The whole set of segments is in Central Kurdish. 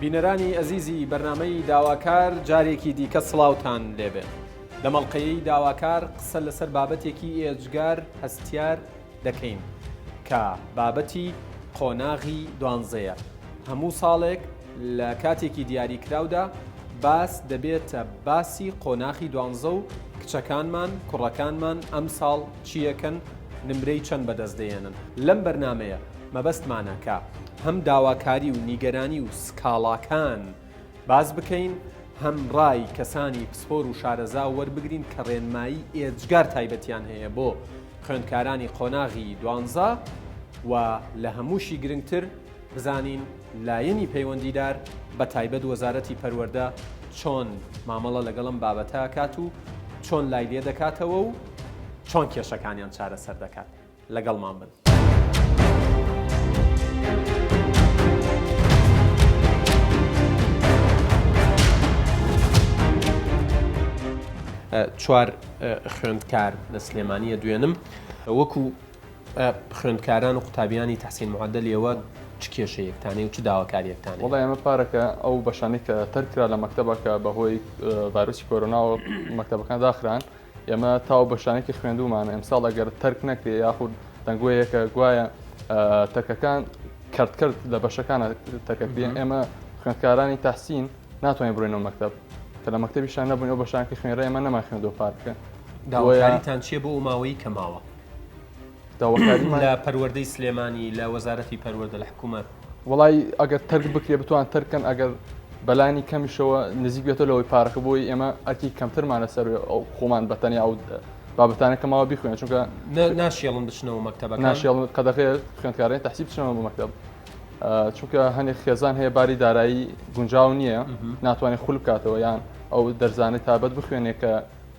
بینەرانی ئەزیزی بەرنامەی داواکار جارێکی دیکە سڵاوتان لێبێ. لەم ئەڵقەیەی داواکار قسە لەسەر بابەتێکی ئێجگار هەستیار دەکەین کە بابەتی قۆناغی دوانزەیە. هەموو ساڵێک لە کاتێکی دیاریکراودا باس دەبێتە باسی قۆناخی دوانزە و کچەکانمان، کوڕەکانمان ئەمساڵ چییەکەن، نمرەی چەند بەدەست دەیەنن. لەم بەرنامەیە مەبەستمانە کە هەم داواکاری و نیگەرانی و سکاڵاکان باس بکەین، هەم ڕای کەسانی پسپۆر و شارەزا وەربگرین کە ڕێنمایی ئێجگار تایبەتیان هەیە بۆ خوێندکارانی قۆناغی دوانزە و لە هەمووشی گرنگتر بزانین لایەنی پەیوەندیدار بە تایبەت وەزارەتی پەروەردە چۆن مامەڵە لەگەڵ ئەم بابەتە ئەکات و چۆن لای لێ دەکاتەوە و چۆن کێشەکانیان چارەسەر دەکات. لەگەڵمان بن. چوار خوێندکار لە سلێمانیە دوێنم وەکو خوێندکاران و قوتابیانی تەحسین معەدەل ئێوە چ کێشەیەکتان هەیە و چ داواکارییەکتان هەیە؟ وەڵا ئێمە پارەکە ئەو بەشانەی کە تەرک کرا لە مەکتەبە کە بەهۆی ڤایرۆسی کۆرۆناوە مەکتەبەکان داخران ئێمە تا ئەو بەشانەی کە خوێندوومانە ئەمساڵ ئەگەر تەرک نەکرێ یاخود دەنگۆیەکە گوایە تەرکەکان کەرت کەرت لە بەشەکانە تەرکەکرێن ئێمە خوێندکارانی تەحسین ناتوانین بڕۆینەوە مەکتەب کە لە مەکتەبیشان نەبووین ئەو بەشان کە خوێنرا ئێمە نەمان خوێندەوە پارەکە داواکاریتان چییە بۆ ئەو ماوەی کە ماوە؟ داواکاریمان لە پەروەردەی سلێمانی لە وەزارەتی پەروەردە لە حکوومەت؟ وەڵای ئەگەر تەرک بکرێ بتوان تەرکەن ئەگەر بەلانی کەمیشەوە نزیک بێتەوە لەوەی پارەکە بۆی ئێمە ئەرکی کەمترمان لەسەر ئەو خۆمان بە تەنیا ئەو بابەتانە کە ماوە بیخوێن چونکە ناشێڵن بچنەوە مەکتەبەکان ناشێڵن قەدەغەیە خوێندکارانی تەحسیب بچنەوە بۆ مەکتەب چونکە هەندێک خێزان هەیە باری دارایی گونجاو نییە ناتوانێت خول بکاتەوە یان ئەو دەرزانەی تابەت بخوێنێ کە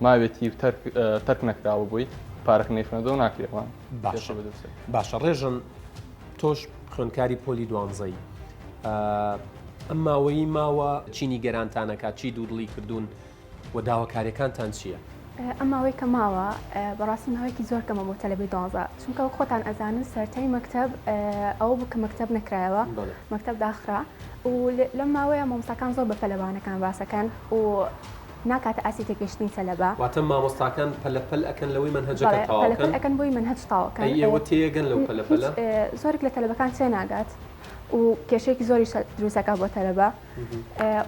ماوێتی و تەرک تەرک نەکراوە بۆی پارەکە نەیخوێندەوە ناکرێ باشە باشە ڕێژن تۆش خوێندکاری پۆلی دوانزەی ئەم ماوەیی ماوە چی نیگەرانتانەکات چی دوودڵی کردوون و داواکاریەکانتان چییە؟ ئەم ماوەی کە ماوە بەڕاستی ماوەیەکی زۆر کەمە بۆ تەلەبەی دوانزە چونکە وەک خۆتان ئەزانن سەرەتای مەکتەب ئەوە بوو کە مەکتەب نەکرایەوە مەکتەب داخرا و لەم ماوەیە مامۆستاکان زۆر بە پەلە وانەکان باسەکەن و ناکاتە ئاستی تێگەیشتنی تەلەبە. واتە مامۆستاکان پەلە پەل ئەکەن لەوەی مەنهەجەکە تەواو کەن؟ بەڵێ پەلە پەل ئەکەن بۆی مەنهەج تەواو کەن. ئەی ئێوە تێیەگەن لەو پەلە پەلە؟ هیچ زۆرێک لە تەلەبەکان تێناگات و کێشەیەکی زۆریش دروست ئەکات بۆ تەلەبە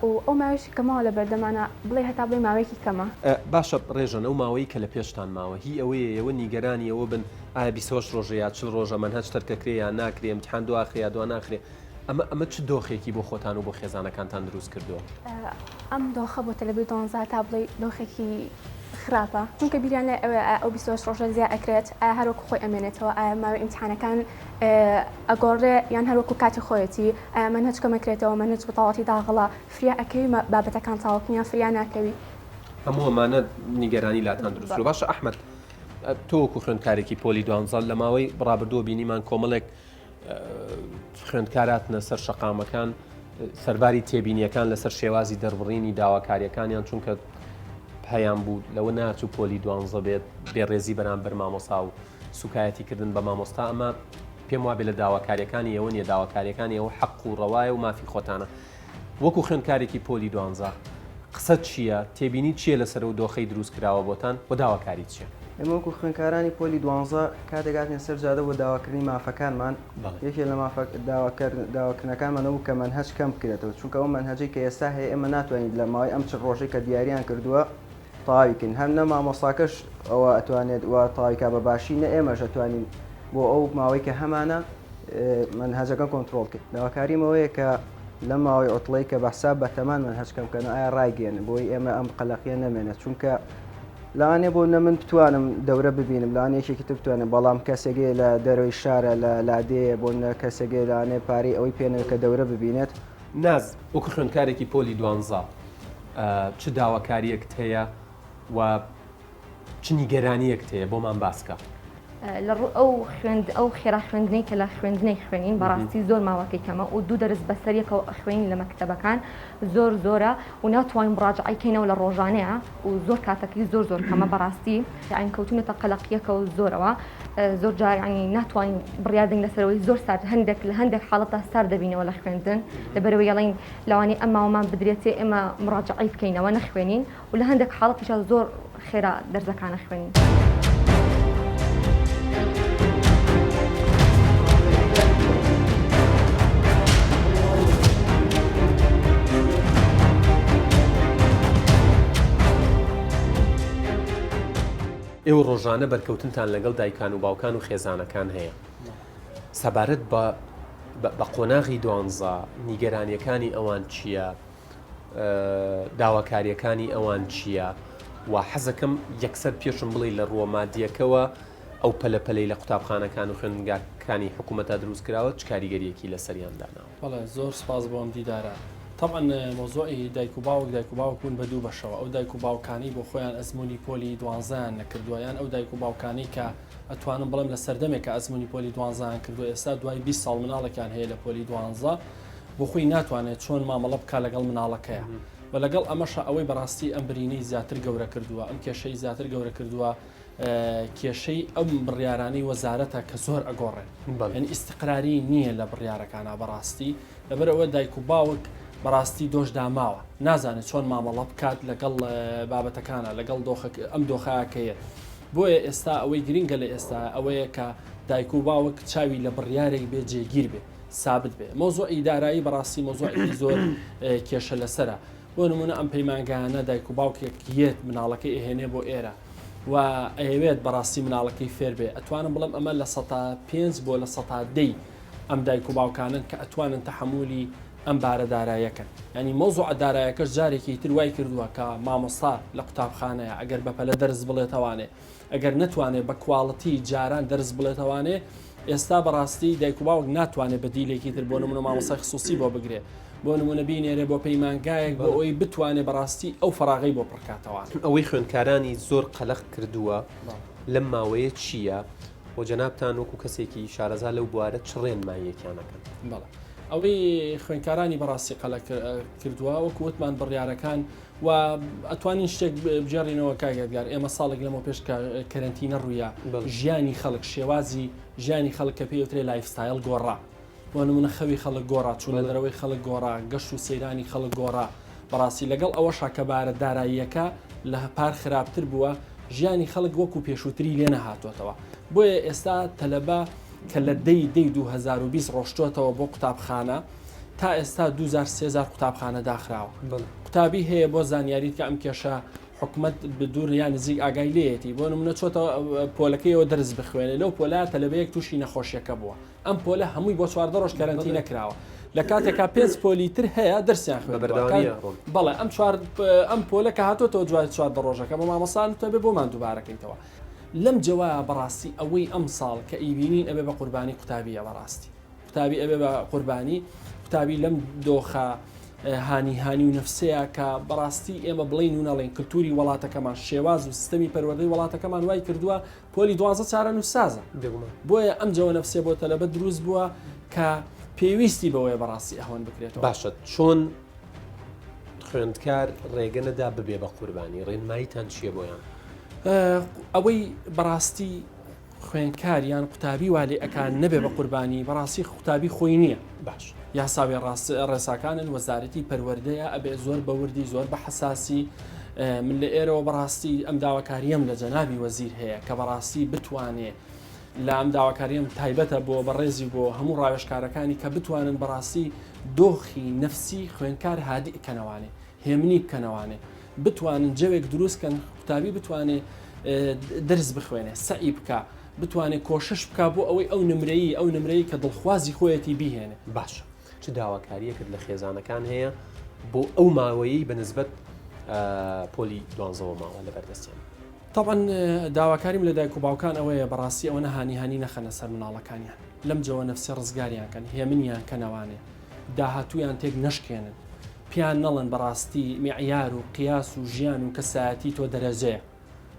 و ئەو ماوەیەشی کە ماوە لە بەردەمانا بڵێی هەتا بڵێی ماوەیەکی کەمە. باشە ڕێژەن ئەو ماوەی کە لە پێشتان ماوە هی ئەوەیە ئێوە نیگەرانی ئەوە بن ئایا 28 ڕۆژە یا 40 ڕۆژە مەنهەج تەرکەکرێ یا ناکرێ ئیمتحان دواخرێ یا دواناخرێ ئەمە ئەمە چ دۆخێکی بۆ خۆتان و بۆ خێزانەکانتان دروست کردووە؟ ئەم دۆخە بۆ تەلەبەی دوانزە تا بڵێی دۆخێکی خراپە، چونکە بیریان لای ئەوەیە ئایا ئەو 28 ڕۆژە زیا ئەکرێت، ئایا هەر وەکو خۆی ئەمێنێتەوە، ئایا ماوەی ئیمتیحانەکان ئەگۆڕرێ یان هەر وەکو کاتی خۆیەتی، ئایا مەنهەج کەم ئەکرێتەوە، مەنهەج بە تەواوەتی داغڵە، فریا ئەکەوی بابەتەکان تەواو کەن یان فریا ناکەوی. هەموو ئەمانە نیگەرانی لاتان دروست کردووە. باشە ئەحمەد، تۆ وەکو خوێندکارێکی پۆلی دوانزە لە ماوەی ڕابردووە بینیمان کۆمەڵێک خوێندکار هاتنە سەر شەقامەکان سەرباری تێبینیەکان لەسەر شێوازی دەربڕینی داواکاریەکانیان چونکە هەیان بوو لەوە ناچوو پۆلی دوانزە بێت بێڕێزی بەرامبەر مامۆسا و سوکایەتیکردن بە مامۆستا ئەمە پێم وابێ لە داواکاریەکانی ئێوە نیە داواکاریەکانی ئێوە حەق و ڕەوایە و مافی خۆتانە وەکو خوێندکارێکی پۆلی دوانزە قسەت چییە؟ تێبینیت چییە لەسەر ئەو دۆخەی دروست کراوە بۆتان و داواکاریت چییە؟ ئێمە وەکو خوێندکارانی پۆلی دوانزە کاتێک هاتینە سەر جادە بۆ داواکردنی مافەکانمان یەکێ لە مافە داواکردنەکانمان ئەوە بوو کە مەنهەج کەم بکرێتەوە چونکە ئەو مەنهەجەی کە ئێستا هەیە ئێمە ناتوانین لە ماوەی ئەم 40 ڕۆژەی کە دیاریان کردووە تەواوی کەین هەم نە مامۆستاکەش ئەوە ئەتوانێت وا تەواوی کا بە باشی نە ئێمەش ئەتوانین بۆ ئەو ماوەی کە هەمانە مەنهەجەکە کۆنترۆڵ کەین داواکاریم ئەوەیە کە لەم ماوەی عوتڵەی کە بە حساب بە تەمان مەنهەج کەم کەنەوە ئایا ڕایگەیەنن بۆی ئێمە ئەم قەلەقیە نەمێنێت چونکە لەوانەیە بۆ نە من بتوانم دەورە ببینم لەوانەیە یەکێکی تر بتوانێت بەڵام کەسێک هەیە لە دەرەوەی شارە لە لادێیە بۆ نە کەسێک هەیە لەوانەیە پارەی ئەوەی پێ نەبێت کە دەورە ببینێت. ناز، وەکو خوێندکارێکی پۆلی دوانزە چ داواکارییەکت هەیە و چ نیگەرانییەکت هەیە بۆمان باس کە. لە ڕوو ئەو خوێند ئەو خێرا خوێندنەی کە لە خوێندنەی خوێنین بەڕاستی زۆر ماوەکەی کەمە و دوو دەرس بەسەر یەکەوە ئەخوێنین لە مەکتەبەکان زۆر زۆرە و ناتوانین مڕاجعەی کەینەوە لە ڕۆژانەیە و زۆر کاتەکەی زۆر زۆر کەمە بەڕاستی یانی کەوتونەتە قەلەقیەکەوە زۆرەوە زۆر جار ینی ناتوانین بڕیار دەین لەسەرەوەی زۆر سارد هەندێک لە هەندێک حاڵەتدا سارد دەبینەوە لە خوێندن لەبەرەوەی یەڵین لەوانی ئەم ماوەمان بدرێتێ ئێمە مڕاجعەی بکەینەوە نەخوێنین و لە هەندێک حاڵەتیشا زۆر خێرا دەرزەکان ئەخوێنین. ئێوە ڕۆژانە بەرکەوتنتان لەگەڵ دایکان و باوکان و خێزانەکان هەیە سەبارەت بە بە قۆناغی دوانزە نیگەرانیەکانی ئەوان چییە؟ داواکاریەکانی ئەوان چییە و حەزەکەم یەکسەر پێشم بڵێی لە ڕووە مادیەکەوە ئەو پەلە پەلەی لە قوتابخانەکان و خوێندنگاکانی حکوومەتا دروست کراوە چ کاریگەریەکی لەسەریان داناوە؟ بەڵێ زۆر سپاس بۆ ئەم دیدارە. تەبعەن مەوزوعی دایک و باوک دایک و باوک بوون بە دوو بەشەوە ئەو دایک و باوکانەی بۆ خۆیان ئەزموونی پۆلی دوانزەیان نەکردووە یان ئەو دایک و باوکانەی کە ئەتوانم بڵێم لە سەردەمێک کە ئەزموونی پۆلی دوانزەیان کردووە ئێستا دوای 20 ساڵ مناڵێکیان هەیە لە پۆلی دوانزە بۆ خۆی ناتوانێت چۆن مامەڵە بکات لەگەڵ مناڵەکەیا و لەگەڵ ئەمەشا ئەوەی بەڕاستی ئەم برینەی زیاتر گەورە کردووە ئەم کێشەی زیاتر گەورە کردووە کێشەی ئەم بڕیارانەی وەزارەتە کە زۆر ئەگۆڕێن یعنی ئیستقراری نییە لە بڕیارەکانە بەڕاستی لەبەرئەوە دایک و باوک بەڕاستی دۆش داماوە نازانێت چۆن مامەڵە بکات لەگەڵ بابەتەکانە لەگەڵ دۆخە ئەم دۆخاکەیە بۆیە ئێستا ئەوەی گرنگە لە ئێستا ئەوەیە کە دایک و باوک چاوی لە بڕیارێک بێ جێگیر بێ سابت بێ. مەوزوعی دارایی بەڕاستی مەوزوعێکی زۆر کێشە لەسەرە. بۆ نمونە ئەم پەیمانگایانە دایک و باوکێک یەت مناڵەکەی ئەهێنێ بۆ ئێرە و ئەیەوێت بەڕاستی مناڵەکەی فێر بێ ئەتوانم بڵێم ئەمە لە سەتا پێنج بۆ لە سەتا دەی ئەم دایک و باوکانن کە ئەتوانن تەحەمولی ئەم بارە دارایەکەن ینی مەوزوعە دارایەکەش جارێکی تر وای کردووە کە مامۆستا لە قوتابخانەیە ئەگەر بەپەلە دەرس بڵێتەوانێ ئەگەر نەتوانێت بە کواڵتی جاران دەرس بڵێتەوانێ ئێستا بەڕاستی دایک و باوک ناتوانێت بەدیلێکی تر بۆ نمونە مامۆستای خسوسی بۆ بگرێ بۆ نمونە بینێرێ بۆ پەیمانگایەک بۆ ئەوی بتوانێت بەڕاستی ئەو فەراغی بۆ پڕکاتەوە. ئەوەی خوێندکارانی زۆر قەلەق کردووە لەم ماوەیە چییە و جەنابتان وەکو کەسێکی شارەزا لەو بوارە چ ڕێنماییەکیان ئەکەن؟ بەڵێ ئەوەی خوێندکارانی بەڕاستی قەلەق کردووە وەکو وتمان بڕیارەکان و ئەتوانین شتێک بگێڕینەوە کاک یادگار ئێمە ساڵێک لەمەو پێش کە کەرەنتینە ڕوویا ژیانی خەڵک شێوازی ژیانی خەڵک کە پێی وترێ lifestyle گۆڕا بۆ نمونە خەوی خەڵک گۆڕا چوونە دەرەوەی خەڵک گۆڕا گەشت و سەیرانی خەڵک گۆڕا بەڕاستی لەگەڵ ئەوەشا کە بارە داراییەکە لە پار خراپتر بووە ژیانی خەڵک وەکو پێشووتری لێ نەهاتۆتەوە بۆیە ئێستا تەلەبە کە لە دەی دەی 2020 ڕۆشتۆتەوە بۆ قوتابخانە تا ئێستا دووجار سێجار قوتابخانە داخراوە قوتابی هەیە بۆ زانیاریت کە ئەم کێشە حکومت بدور یان نزیک ئاگای لێیەتی بۆ نمونە چۆتە پۆلەکەیەوە دەرس بخوێنێ لەو پۆلا تەلەبەیەک تووشی نەخۆشیەکە بووە ئەم پۆلە هەمووی بۆ 14 ڕۆژ کەرەنتی نەکراوە لە کاتێکا پێنج پۆلی تر هەیە دەرسیان خوێندوە بەڵێ ئەم چوار ئەم پۆلە کە هاتۆتەوە دوای 14 ڕۆژەکە بە مامۆستان تەبێ بۆمان دووبارەکەیتەوە لەم جەوایە بەڕاستی ئەوەی ئەم ساڵ کە ئیبینین ئەبێ بە قوربانی قوتابیە بەڕاستی قوتابی ئەبێ بە قوربانی قوتابی لەم دۆخە هانی هانی و نفسەیە کە بەڕاستی ئێمە بڵین و نەڵێن کللتوری وڵاتەکەمان شێواز و سیستەمی پەروەردەی وڵاتەکەمان وای کردووە پۆلی دوازە چارە نووسازە بۆیە ئەم جەوە نفسێ بۆ تەلەبە دروست بووە کە پێویستی بەوەیە بەڕاستی ئەوەن بکرێت باشە چۆن خوێندکار ڕێگە نەدا ببێ بە قوربانی ڕێنماییتان چییە بۆیان؟ ئەوەی بەڕاستی خوێندکار یان قوتابی وا لێ ئەکا نەبێ بە قوربانی بەڕاستی قوتابی خۆی نییە باش یاساوێ ڕاست ڕێساکانن وەزارەتی پەروەردەیە ئەبێ زۆر بە وردی زۆر بە حەساسی من لە ئێرەوە بەڕاستی ئەم داواکاریەم لە جەنابی وەزیر هەیە کە بەڕاستی بتوانێ لە ئەم داواکاریەم تایبەتە بۆ بەڕێزی بۆ هەموو ڕاوێژکارەکانی کە بتوانن بەڕاستی دۆخی نەفسی خوێندکار هادی کەنەوانێ هێمنی بکەنەوانێ بتوانن جەوێک دروست کەن قوتابی بتوانێ دەرس بخوێنێ سەعی بکا بتوانێ کۆشش بکا بۆ ئەوەی ئەو نمرەیی ئەو نمرەی کە دڵخوازی خۆیەتی بیهێنێ. باشە چ داواکاریەکت لە خێزانەکان هەیە بۆ ئەو ماوەیەی بە نسبەت پۆلی دوانزەوە ماوە لەبەر دەستیان؟ تەبعەن داواکاریم لە دایک و باوکان ئەوەیە بەڕاستی ئەوەنە هانی هانی نەخەنە سەر مناڵەکانیان لەم جەوە نەفسیە ڕزگاریان کەن هێمنیان کەنەوانێ داهاتوویان تێک نەشکێنن پێیان نەڵێن بەڕاستی میعیار و قیاس و ژیان و کەسایەتی تۆ دەرەجەیە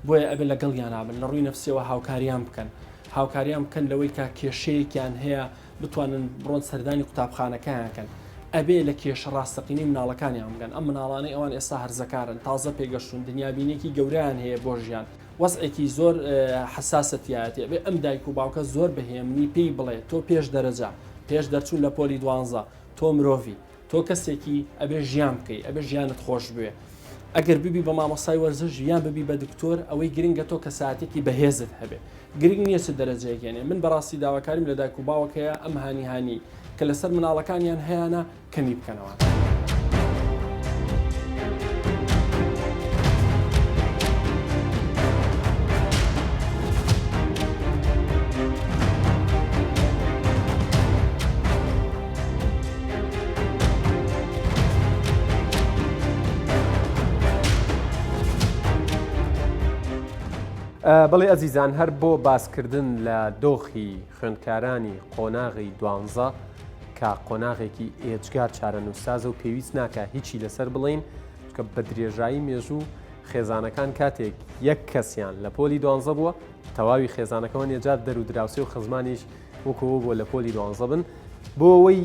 بۆیە ئەبێ لەگەڵیانا بن لە ڕووی نەفسیەوە هاوکاریان بکەن. هاوکاریان بکەن لەوەی کە کێشەیەکیان هەیە بتوانن بڕۆن سەردانی قوتابخانەکەیان کەن. ئەبێ لە کێشە ڕاستەقینەی مناڵەکانیان بگەن. ئەم مناڵانەی ئەوان ئێستا هەرزەکارن، تازە پێگەشتوون، دنیابینیەکی گەورەیان هەیە بۆ ژیان، وەزعێکی زۆر حەساسە تیایەتی. ئەبێ ئەم دایک و باوکە زۆر بە هێمنی پێی بڵێ تۆ پێش دەرەجە، پێش دەرچوون لە پۆلی دوانزە، تۆ مرۆڤی، تۆ کەسێکی ئەبێ ژیان بکەی، ئەبێ ژیانت خۆش بوێ. ئەگەر ببی بە مامۆستای وەرزش یان ببی بە دکتۆر، ئەوەی گرنگە تۆ کەسایەتێکی بەهێزت هەبێ. گرنگ نییە چ دەرەجەیەک هێنێ. من بەڕاستی داواکاریم لە دایک و باوک هەیە ئەم هانی هانی کە لەسەر مناڵەکانیان هەیانە کەمی بکەنەوە. بەڵێ ئەزیزان هەر بۆ باسکردن لە دۆخی خوێندکارانی قۆناغی دوانزە کە قۆناغێکی ئێجگار چارەنووسسازە و پێویست ناکە هیچی لەسەر بڵین چکە بە درێژایی مێژوو خێزانەکان کاتێک یەک کەسیان لە پۆلی دوانزە بووە تەواوی خێزانەکەەوە نێجار دەر و دراوسێ و خزمانیش وەکەوە بۆ لە پۆلی دوانزە بن بۆ ئەوەی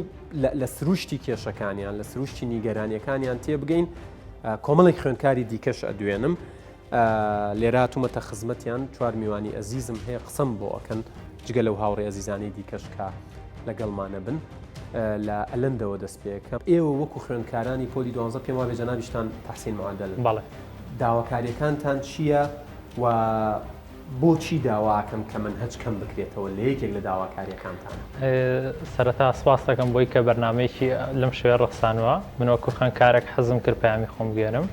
لە سروشتی کێشەکانیان لە سروشتی نیگەرانیەکانیان تێبگەین کۆمەڵێک خوێندکاری دیکەش ئەدوێنم لێرە هاتوومەتە خزمەتیان چوار میوانی ئەزیزم هەیە قسەم بۆ ئەکەن جگە لەو هاوڕێ ئەزیزانەی دیکەش کە لەگەڵمانە بن لە ئەلەندەوە دەست پێکەم ئێوە وەکو خوێندکارانی پۆلی دوانزە پێم وابێ جەنابیشتان تەحسین معەدەلن بەڵێ. داواکاریەکانتان چییە و بۆچی داواکەن کە مەنهەج کەم بکرێتەوە لە یەکێک لە داواکاریەکانتانە؟ سەرەتا سپاست دەکەم بۆی کە بەرنامەیەکی لەم شێوەیە ڕەخسانوە. من وەکو خوێندکارێک حەزم کرد پەیامی خۆم بگەیەنم.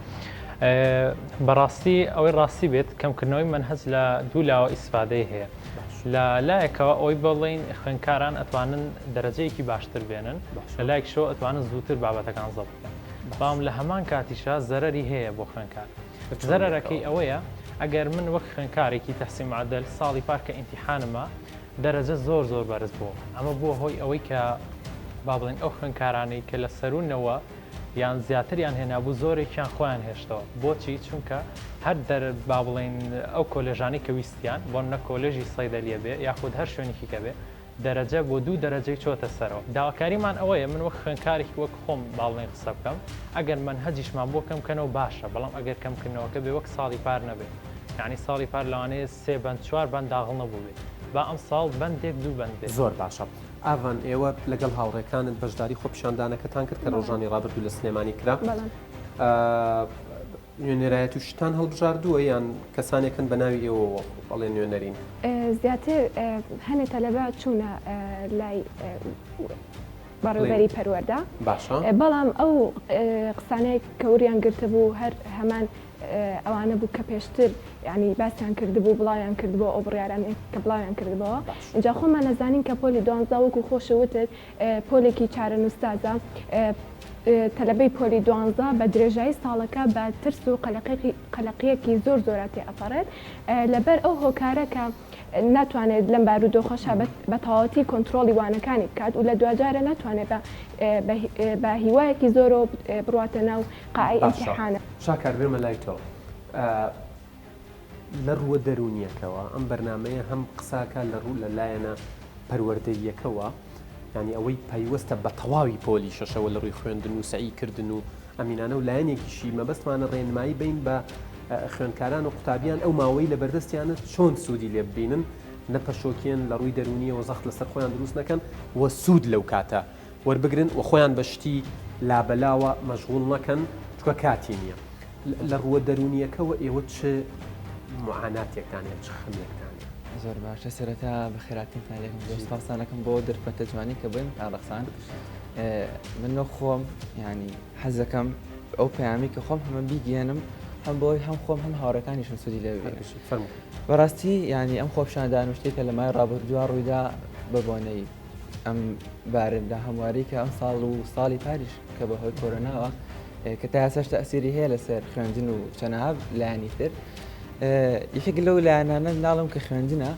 بەڕاستی ئەوەی ڕاستی بێت کەمکردنەوەی مەنهەج لە دوو لاوە ئیسفادەی هەیە. لە لایەکەوە ئەوەی بڵێین خوێندکاران ئەتوانن دەرەجەیەکی باشتر بێنن، لە لایەکیشەوە ئەتوانن زووتر بابەتەکان زەبت بکەن. بەڵام لە هەمان کاتیشا زەرەری هەیە بۆ خوێندکار. زەرەرەکەی ئەوەیە ئەگەر من وەک خوێندکارێکی تەحسین معەدەل ساڵی پار کە ئیمتیحانمە دەرەجە زۆر زۆر بەرز بوو ئەمە بووە هۆی ئەوەی کە با بڵێن ئەو خوێندکارانەی کە لە سەروو نەوە یان زیاتریان هێنابوو زۆرێکیان خۆیان هێشتەوە بۆچی چونکە هەر دەر با بڵێن ئەو کۆلێژانەی کە ویستیان بۆ نە کۆلێژی سەیدەلیە بێ یاخود هەر شوێنێکی کە بێ دەرەجە بۆ دوو دەرەجەی چۆتە سەرەوە. داواکاریمان ئەوەیە من وەک خوێندکارێکی وەک خۆم با بڵێین قسە بکەم، ئەگەر مەنهەجیشمان بۆ کەم کەنەوە باشە، بەڵام ئەگەر کەمکردنەوەکە بێ وەک ساڵی پار نەبێ، یانی ساڵی پار لەوانەیە سێ بەند چوار بەند داغڵ نەبووبێ، با ئەمساڵ بەندێک دوو بەند بێ. زۆر باشە ئاڤان ئێوە لەگەڵ هاوڕێکانت بەشداری خۆپیشاندانەکەتان کرد کە ڕۆژانی ڕابردوو لە سلێمانی کرا؟ نوێنەرایەتی شتان هەڵبژاردووە یان کەسانێکن بە ناوی ئێوەوە ئەڵێن نوێنەرین؟ زیاتر هەنێ تەلەبە چوونە لای بەڕێوبەری پەروەردە باشە بەڵام ئەو قسانەی کە وریان گرتبوو هەر هەمان ئەوانە بوو کە پێشتر یعنی باسیان کردبوو بڵاویان کردبوو ئەو بڕیارانەی کە بڵاویان کردبەوە اینجا خۆمان نەزانین کە پۆلی دوانزە وەکو خۆش وتت پۆلێکی چارەنووسسازە. تەلەبەی پۆلی دوانزە بە درێژایی ساڵەکە بە ترس و قەلەقییەکی زۆر زۆرا تێئەپەڕێت، لەبەر ئەو هۆکارە کە ناتوانێت لەم بارودۆخەشا بە تەواوەتی کۆنترۆڵی وانەکانی بکات و لە دواجارە ناتوانێت بە هیوایەکی زۆرەوە بڕواتە ناو قاعەی باشە ئیمتیحانە. شاکار بێمە لای تۆ لە ڕووە دەروونییەکەوە ئەم بەرنامەیە هەم قساکە لە ڕوو لە لایەنە پەروەردەییەکەوە یانی ئەوەی پەیوەستە بە تەواوی پۆلی شەشەوە لە ڕووی خوێندن و سەعی کردن و ئەمینانە و لایەنێکیشی مەبەستمانە ڕێنمایی بین بە خوێندکاران و قوتابیان ئەو ماوەی لە بەردەستیانە چۆن سوودی لێ ببینن نەپەشۆکێن لە ڕووی دەروونیەوە زەخت لەسەر خۆیان دروست نەکەن و سوود لەو کاتە وەربگرن و خۆیان بە شتی لابەلاوە مەشغوڵ نەکەن چونکە کاتی نییە. لە ڕووە دەروونییەکەوە ئێوە چ موعاناتێکتان هەیە، چ خەمێکتان هەیە؟ زۆر باشە سەرەتا بەخێراتنتان لێکم زۆر سپاستان ئەکەم بۆ دەرفەتە جوانی کە بۆیمتان ڕەخساند من وەک خۆم یعنی حەزەکەم ئەو پەیامی کە خۆم هەمە بیگەێنم هەم بۆی هەم خۆم هەم هاوڕەکانیشم سوودی لێ ببینن فەرموو. بەڕاستی یعنی ئەم خۆپیشاندان و شتێکە لە مای ڕابردووە ڕوویدا بە بۆنەی ئەم بارە ناهەمواری کە ئەم ساڵ و ساڵی پاریش کە بە هۆی کۆرۆناوە کە تا ئێستاش تەئسیری هەیە لەسەر خوێندن و چەنەها لایەنی تر یەکێک لەو لایەنانە ناڵم کە خوێندنە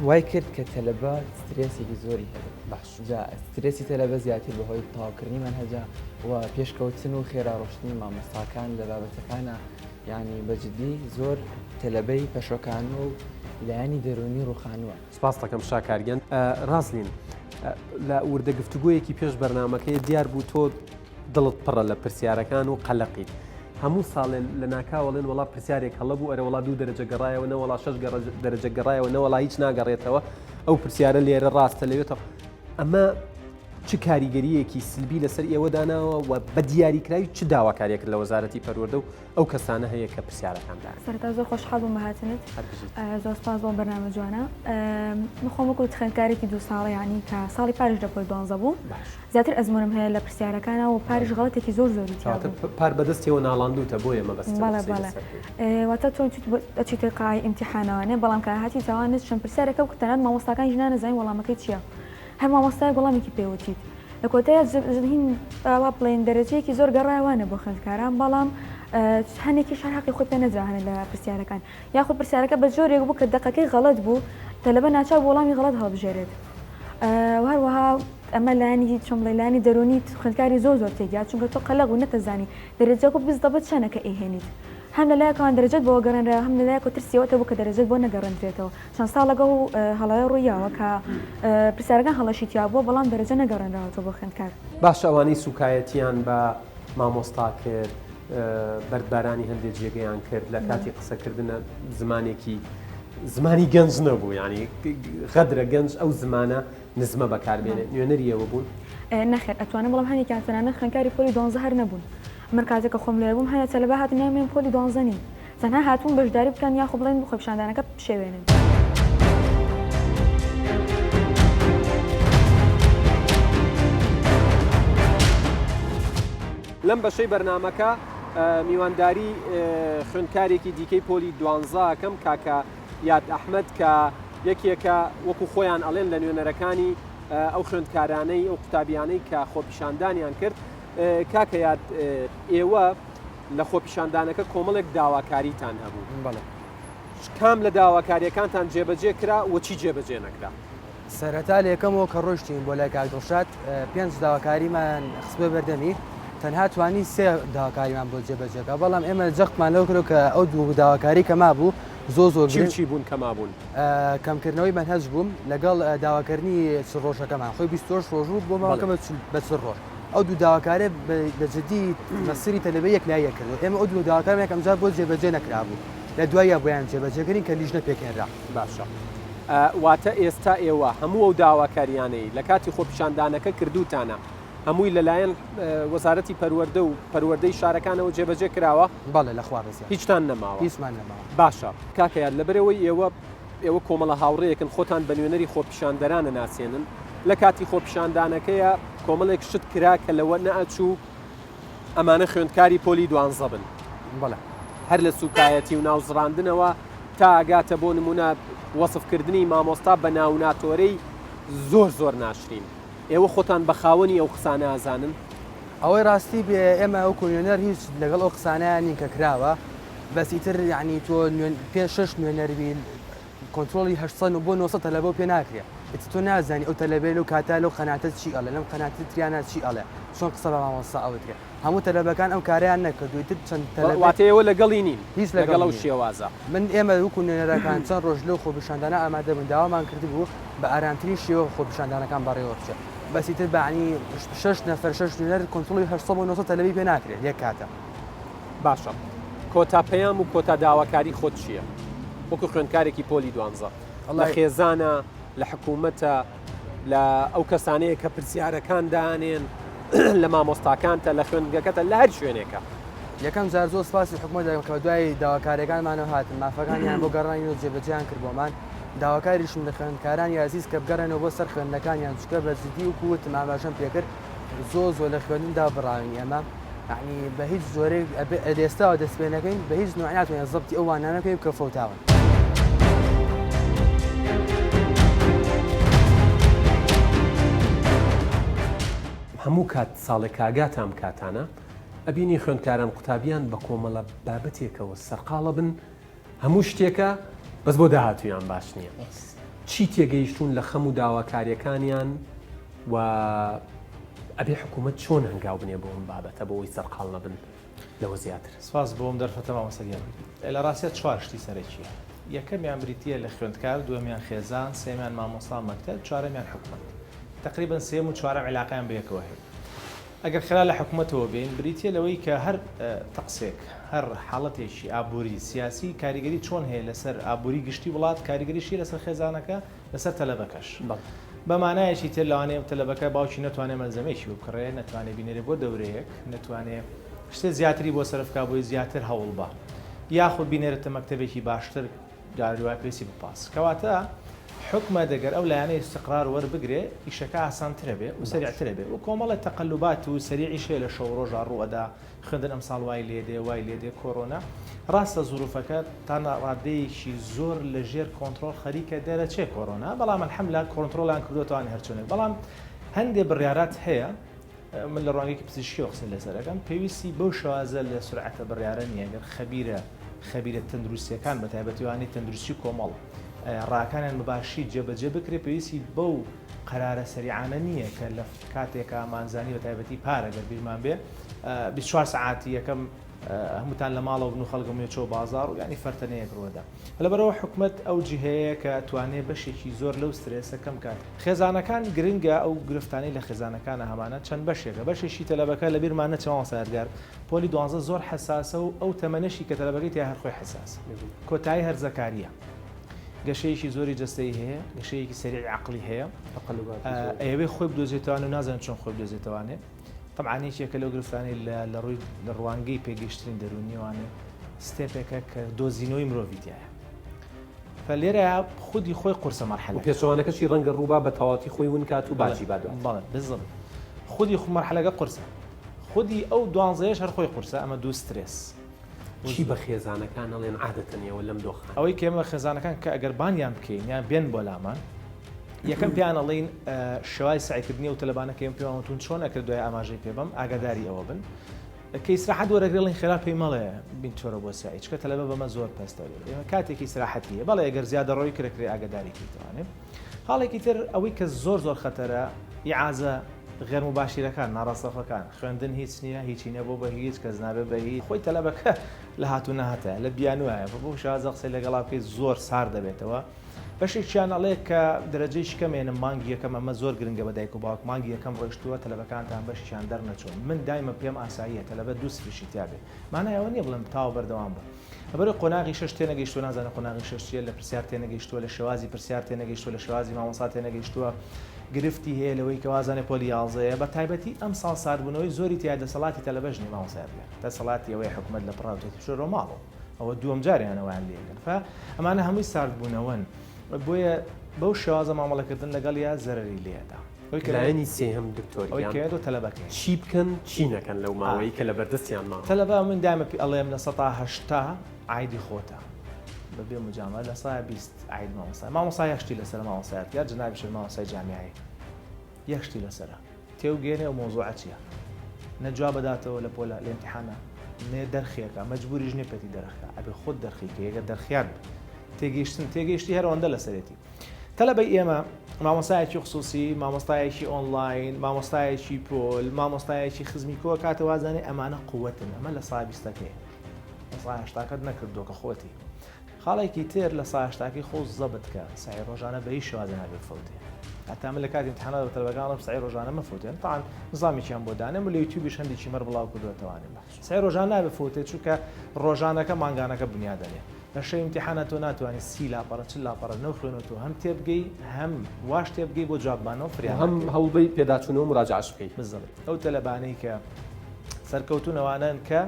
وای کرد کە تەلەبە سترێسێکی زۆری هەبێت باش جا سترێسی تەلەبە زیاتر بەهۆی تەواوکردنی مەنهەجە و پێشکەوتن و خێرا ڕۆشتنی مامۆستاکان لە بابەتەکانە یعنی بە جدی زۆر تەلەبەی پەشۆکان و لایەنی دەروونی ڕووخانووە. سپاست دەکەم شاکار گیان. ڕازلین لە وردە گفتوگۆیەکی پێش بەرنامەکەی دیار بوو تۆ دڵت پڕە لە پرسیارەکان و قەلەقیت. هەموو ساڵێ لە ناکاوەڵێن وەڵا پرسیارێک هەڵە بوو ئەرە وەڵا دوو دەرەجە گەڕایەوە نەوەڵا شەش دەرەجە گەڕایەوە نەوەڵا هیچ ناگەڕێتەوە ئەو پرسیارە لێرە ڕاستە لەوێتەوە ئەمە چ کاریگەرییەکی سلبی لەسەر ئێوە داناوە و بە دیاریکراوی چ داواکارییەکت لە وەزارەتی پەروەردە و ئەو کەسانە هەیە کە پرسیارەکان دانێن؟ سەرەتا زۆر خۆشحاڵ بووم بە هاتنت. هەر بژیت. زۆر سپاس بۆ ئەم بەرنامە جوانە. من خۆم وەکو خوێندکارێکی دوو ساڵە یانی کە ساڵی پاریش لە پۆل دوانزە بووم باش. زیاتر ئەزموونم هەیە لە پرسیارەکانا و پاریش غەڵەتێکی زۆر زۆری تیا کەواتە بوو. پار بەدەستیەوە ناڵاندووتە بۆیە مەبەستم بەڵێ قسەی بەڵێ. لەسەر بکەی. واتە تۆ چیت ئەچیتە قاعەی ئیمتیحانەوانێ بەڵام کە هاتیتەوە چەند پرسیارێک هەبوو کە تەنانەت مامۆستاکانیش نانەزانی وەڵامەکەی چییە. هەر مامۆستایەک وەڵامێکی پێ وتیت لە کۆتاییا هین وا بڵێین دەرەجەیەکی زۆر گەڕایەوانە بۆ خوێندکاران بەڵام هەنێکیش هەر حەقی خۆی پێ نەدرا هەنێ لە پرسیارەکان یاخود پرسیارەکە بە جۆرێک بوو کە دەقەکەی غەڵەت بوو تەلەبە ناچار بوو وەڵامی غەڵەت هەڵبژێرێت و هەروەها ئەمە لایەنی چۆن بڵێ لایەنی دەروونی خوێندکاری زۆر زۆر تێگیا چونکە تۆ قەلەق و نەتەزانی دەرەجەکە بزدەبت چەنە کە ئەیهێنیت هەم لەلایەکەوان دەرەجەت بۆ گەڕێنرا هەم لەلایەکەوە ترسیەوەتە بوو کە دەرەجەت بۆ نەگەڕێندرێتەوە چەند ساڵەگە و هەڵەیە ڕوویاوە کە پرسیارەکان هەڵەشی تیا بووە بەڵام دەرەجە نەگەڕێنراوەتەوە بۆ خوێندکار. باشە ئەوانەی سوکایەتیان بە مامۆستا کرد بەردبارانی هەندێک جێگەیان کرد لە کاتی قسەکردنە زمانێکی زمانی گەنج نەبوو ینی غەدرە گەنج ئەو زمانە نزمە بەکاربێنێ نوێنەری ئێوە بوون؟ نەخێر ئەتوانم بڵێم هەنێکیان تەنانەت خوێندکاری پۆلی دوانزە هەر نەبوون من کاتێک کە خۆم لەوێ بووم هەنێ تەلەبە هاتن یان من پۆلی دوانزە نیم تەنها هاتبوون بەشداری بکەن یاخۆ بڵێن خۆپیشاندانەکە بشێوێنن. لەم بەشەی بەرنامەکە میوانداری خوێندکارێکی دیکەی پۆلی دوانزە ئەکەم کاکە یاد ئەحمەد کە یەکێکە وەکو خۆیان ئەڵێن لە نوێنەرەکانی ئەو خوێندکارانەی ئەو قوتابیانەی کە خۆپیشاندانیان کرد کاکە یاد ئێوە لە خۆپیشاندانەکە کۆمەڵێک داواکاریتان هەبوو بەڵێ کام لە داواکاریەکانتان جێبەجێ کرا و چی جێبەجێ نەکرا؟ سەرەتا لە یەکەمەوە کە ڕۆیشتین بۆ لای کاک دڵشاد پێنج داواکاریمان خستبووە بەردەمی تەنها توانی سێ داواکاریمان بۆ جێبەجێ کا بەڵام ئێمە جەختمان لەوە کرد کە ئەو دوو داواکاری کە مابوو زۆر زۆر چی و چی بوون کە مابوون؟ کەمکردنەوەی مەنهەج بووم لەگەڵ داواکردنی چل ڕۆژەکەمان خۆی 28 ڕۆژ بوو بۆ ماوەکە بە چل ڕۆژ ئەو دوو داواکارە بە جدی مەسیری تەلەبەی یەکلاییە کردو ئێمە ئەو دوو داواکارمان یەکەم جار بۆ جێبەجێ نەکرابوو لە دواییا بۆیان جێبەجێکردین کە لیژنە پێکهێنرا. باشە واتە ئێستا ئێوە هەموو ئەو داواکاریانەی لە کاتی خۆپیشاندانەکە کردووتانە هەمووی لەلایەن وەزارەتی پەروەردە و پەروەردەی شارەکانەوە جێبەجێ کراوە؟ بەڵێ لە خوا بەزیاد. هیچتان نەماوە؟ هیچمان نەماوە. باشە کاکە یاد لەبەرئەوەی ئێوە ئێوە کۆمەڵە هاوڕێیەکن خۆتان بە نوێنەری خۆپیشاندەران ئەناسێنن، لە کاتی خۆپیشاندانەکەیا کۆمەڵێک شت کرا کە لەوە نەئەچوو ئەمانە خوێندکاری پۆلی دوانزە بن. بەڵێ. هەر لە سوکایەتی و ناوزڕاندنەوە تا ئەگاتە بۆ نمونە وەسفکردنی مامۆستا بە ناوناتۆرەی زۆر زۆر ناشرین. ئێوە خۆتان بە خاوەنی ئەو قسانە ئەزانن؟ ئەوەی ڕاستی بێ ئێمە وەکو نوێنەر هیچ لەگەڵ ئەو قسانەیا نین کە کراوە بەس ئیتر یەعنی تۆ نوێن پێ شەش نوێنەر بی کۆنترۆڵی 800 بۆ 900 تەلەبەو پێ ناکرێ ئیتر تۆ نازانی ئەو تەلەبەیە لەو کاتە لەو قەناتە چی ئەڵێ لەم قەناتە تریانە چی ئەڵێ چۆن قسە بە مامۆستا ئەوترێ هەموو تەلەبەکان ئەم کارەیان نەکردو ئیتر چەند تەلەبەی واتە ئێوە لەگەڵی نین هیچ لەگەڵ لەگەڵی ئەو نین شێوازە. من ئێمە وەکو نوێنەرەکان چەند ڕۆژ لەو خۆپیشاندانە ئامادە بووین داوامان کردبوو بە ئارامترین شێوە خۆپیشاندانەکان بەڕێوە بچێت بەس ئیتر بەعنی شەش نەفەر شەش نوێنەر کۆنترۆڵی 800 بۆ 900 تەلەبەی پێ ناکرێت یەک کاتە. باشە کۆتا پەیام و کۆتا داواکاری خۆت چییە وەکو خوێندکارێکی پۆلی دوانزە لە خێزانە لە حکوومەتە لە ئەو کەسانەیە کە پرسیارەکان دانێن لە مامۆستاکانتە لە خوێندگەکەتە لە هەر شوێنێکە. یەکەم جار زۆر سپاسی حکومەت دەکەم کە بەدوای داواکاریەکانمانەوە هاتن مافەکانیان بۆ گەڕانین و جێبەجێیان کرد بۆمان داواکاریشم لە خوێندکارانی ئازیز کە بگەڕێنەوە بۆ سەر خوێندنەکانیان چونکە بە جدی وەکو وتم ئاماژەم پێکرد زۆر زۆر لە خوێندن دابڕاوین ئێمە یعنی بە هیچ جۆرێک لە ئێستاوە دەست پێ نەکەین بە هیچ نوع ناتوانین زەبتی ئەو وانانە بکەین کە فەوتاون. هەموو کات ساڵێک کاگاتە ئەم کاتانە ئەبینی خوێندکاران قوتابیان بە کۆمەڵە بابەتێکەوە سەرقاڵە بن هەموو شتێکە بەس بۆ داهاتوویان باش نییە چی تێگەیشتوون لە خەم و داواکاریەکانیان و ئەبێ حکوومەت چۆن هەنگاو بنێ بۆ ئەم بابەتە بۆ ئەوەی سەرقاڵ نەبن لەوە زیاتر؟ سپاس بۆ ئەم دەرفەتە مامۆستا گیان. لە ڕاستیا چوار شتی سەرەکییە. یەکەمیان بریتییە لە خوێندکار، دووەمیان خێزان، سێیەمیان مامۆستا و مەکتەب، چوارەمیان حکومەت. تەقریبەن سێیەم و چوارەم عیلاقەیان بەیەکەوە هەیە. ئەگەر خێرا لە حکومەتەوە بێین، بریتییە لەوەی کە هەر تەقسێک، هەر حاڵەتێکی ئابووری، سیاسی کاریگەری چۆن هەیە لەسەر ئابووری گشتی وڵات، کاریگەریشی هەیە لەسەر خێزانەکە، لەسەر تەلەبەکەش. بە مانایەکی تر لەوانەیە تەلەبەکە باوکی نەتوانێ مەلزەمەیەکی بۆ بکڕێ، نەتوانێ بینێرێ بۆ دەورەیەک، نەتوانێ شتێ زیاتری بۆ سەرف کا بۆی زیاتر هەوڵ با یاخود بینێرێتە مەکتەبێکی باشتر جاری وایە پێویستی بە پاس. کەواتە حکومەت ئەگەر ئەو لایەنەی ئیستقرار وەربگرێ ئیشەکە ئاسانترە بێ و سەریعترە بێ و کۆمەڵێ تەقەلوبات و سەریعیش هەیە لە شەو و ڕۆژا ڕوو ئەدا خوێندن ئەمساڵ وای لێ دێ وای لێ دێ کۆرۆنا ڕاستە زروفەکە تا ڕادەیەکی زۆر لە ژێر کۆنتڕۆڵ خەریکە دەرەچێ کۆرۆنا بەڵام الحمدللە کۆنتڕۆڵیان کردووەتەوە هەرچۆنێک بەڵام هەندێ بڕیارات هەیە من لە ڕوانگەیەکی پزیشکیەوە قسەی لەسەر ئەکەم پێویستی بەو شێوازە لە سورعەتە بڕیارە نییە گەر خەبیرە خەبیرە تەندروستیەکان بە تایبەتی وانەی تەندروستی کۆمەڵ ڕاکانیان بە باشی جێبەجێ بکرێ پێویستی بەو قەرارە سەریعانە نییە کە لە کاتێکا مانزانی بە تایبەتی پارە گەر بیرمان بێ 24 سەعاتی یەکەم هەمووتان لە ماڵەوە بن و خەڵک هەمووی چۆ بازاڕ و یانی فەرتەنەیەک ڕووەدا. لەبەرئەوە حکومەت ئەو جیهەیە کە ئەتوانێ بەشێکی زۆر لەو سترێسە کەم کات. خێزانەکان گرنگە ئەو گرفتانەی لە خێزانەکانا هەمانە چەند بەشێکە بەشێکی تەلەبەکە لەبیرمان نەچێ مامۆستا یادگار پۆلی دوانزە زۆر حەساسە و ئەو تەمەنەشی کە تەلەبەکەی تیا هەر خۆی حەساسە کۆتایی هەرزەکاریە گەشەیەکی زۆری جەستەیی هەیە گەشەیەکی سەریعی عەقڵی هەیە ئەیەوێ خۆی بدۆزێتەوان و نازانێت چۆن خۆی بدۆزێتەوانێ تەبعەن یەکێکە لەو گرفتانەی لە لە ڕووی لە ڕوانگەی پێگەیشتنی دەروونیەوانێ ستێپێکە کە دۆزینەوەی مرۆڤی تیایە فە لێرە خودی خۆی قورسە مەرحەلە پێچەوانەکەشی ڕەنگە ڕووبا بە تەواتی خۆی ون کات و باجی با دوات. بەڵێ بالضبط خودی خو مەرحەلەکە قورسە خودی ئەو دوانزەیەش هەر خۆی قورسە ئەمە دوو سترێس. چی بە خێزانەکان ئەڵێن عادەتەن ئێوە لەم دۆخانە؟ ئەوەی کە ئێمە خێزانەکان کە ئەگەر بانگیان بکەین یان بێن بۆ لامان یەکەم پێیان ئەڵێین شێوازی سەعیکردنی ئەو تەلەبانە کە ئێمە پێمان وتون چۆن ئەکرد دوای ئاماژەی پێ بەم ئاگاداری ئەوە بن کە ئیسراحەت وەرەگرێ ئەڵێن خێرا پێی مەڵێ بینچۆرە بۆ سەعی چکە تەلەبە بەمە زۆر پەستە ئێمە کاتێکی ئیسراحەتی هەیە بەڵێ ئەگەر زیادەڕۆی کرد کرێ ئاگاداری کەیتەوانێ خاڵێکی تر ئەوەی کە زۆر زۆر خەتەرە ئیعازە غێر موباشیرەکان ناڕاستەوخۆکان خوێندن هیچ نییە هیچی نەبوو بە هیچ کەس نابێ بە هیچ خۆی تەلەبەکە لە هات و نەهاتە لە بیانوایە بە بۆ شازە قسەی لەگەڵا بکەیت زۆر سارد دەبێتەوە بەشێکیان ئەڵێ کە دەرەجەیش کەم ێنم مانگی یەکەم ئەمە زۆر گرنگە بە دایک و باوک مانگی یەکەم ڕۆیشتووە تەلەبەکانتان بەشیان دەرنەچوون من دایمە پێم ئاساییە تەلەبە دوو سفریشی تیا بێ مانای ئەوە نییە بڵێم تاوە بەردەوام بە لەبەرئەوەی قۆناغی شەش تێنەگەیشتووە نازانێ قۆناغی شەش چییە لە پرسیار تێنەگەیشتووە لە شێوازی پرسیار تێنەگەیشتووە لە شێوازی مامۆستا تێنەگەیشتووە گرفتی هەیە لەوەی کە وازانێ پۆلی یازدەیە بە تایبەتی ئەمساڵ ساردبوونەوەی زۆری تیا دەسەڵاتی تەلەبەش نییە مامۆستا یادگار دەسەڵاتی ئەوەیە حکومەت لە پڕا وتێتی بچۆرەوە ماڵەوە ئەوە دووەم جاریانە وایان لێ ئەکەن فا ئەمانە هەمووی ساردبوونەوەن بۆیە بەو شێوازە مامەڵەکردن لەگەڵیا زەرەری لێدا. ئەوەی کە لایەنی سێهەم دکتۆر ئەوەی کە تۆ تەلەبەکەی چی بکەن چی نەکەن لەو ماوەی کە لەبەردەستیان ماوە؟ تەلەبە من دایمە پێ ئەڵێم 80% عایدی خۆتە بەبێ مجاملە 20% عاید مامۆستا مامۆستا یەک شتی لەسەرە مامۆستایەت یار جەنابیشت مامۆستای جامیعەی یەک شتی لەسەرە تێوگێنێ ئەو مەوزوعە چیە نە جواب ئەداتەوە لە پۆلە لە ئیمتیحانا نە دەرخی ئەکا مەجبوریش نیە پێتی دەرخکا ئەبێ خۆت دەرخی کەی ئەگەر دەرخیان تێگەیشتن تێگەیشتی هەر ئەوەندە لەسەرێتی تەلەبەی ئێمە مامۆستایەکی خصوصی مامۆستایەکی ئۆنلاین مامۆستایەکی پۆل مامۆستایەکی خزمی کۆ کاتە وازانێ ئەمانە قوتن ئەمە لە سا بیستەکەی لە سا هەشتاکەت نەکردووە کە خۆتی خاڵێکی تر لە سایەشتاکەی خۆو زەبت کە سەعی ڕۆژانە بە هیچ شێوازێ نابێ بفەوتێ هەتا من لە کاتی امتحانات بە تەلەبەکان ئەڵێم سەعی ڕۆژانە مەفەوتێن تەعان نظامێکیان بۆ دانێم و لە یوتیوبیش هەندێکی مەر بڵاو کردووەتەوانێ سەعی ڕۆژانە نابێ فەوتێ چونکە ڕۆژانەکە مانگانەکە بنیاد دەنێ لە شەوی امتحانە تۆ ناتوانانی سی لاپەڕە چل لاپەڕە نەوخوێنەوە هەم تێبگەی هەم واش تێبگەی بۆ جوابمانەوە فریا هەم هەوڵبەی پێداچوونەوە مراجعەش بکەی بالضبط ئەو تەلەبانەی کە سەرکەوتوون ئەوانەن کە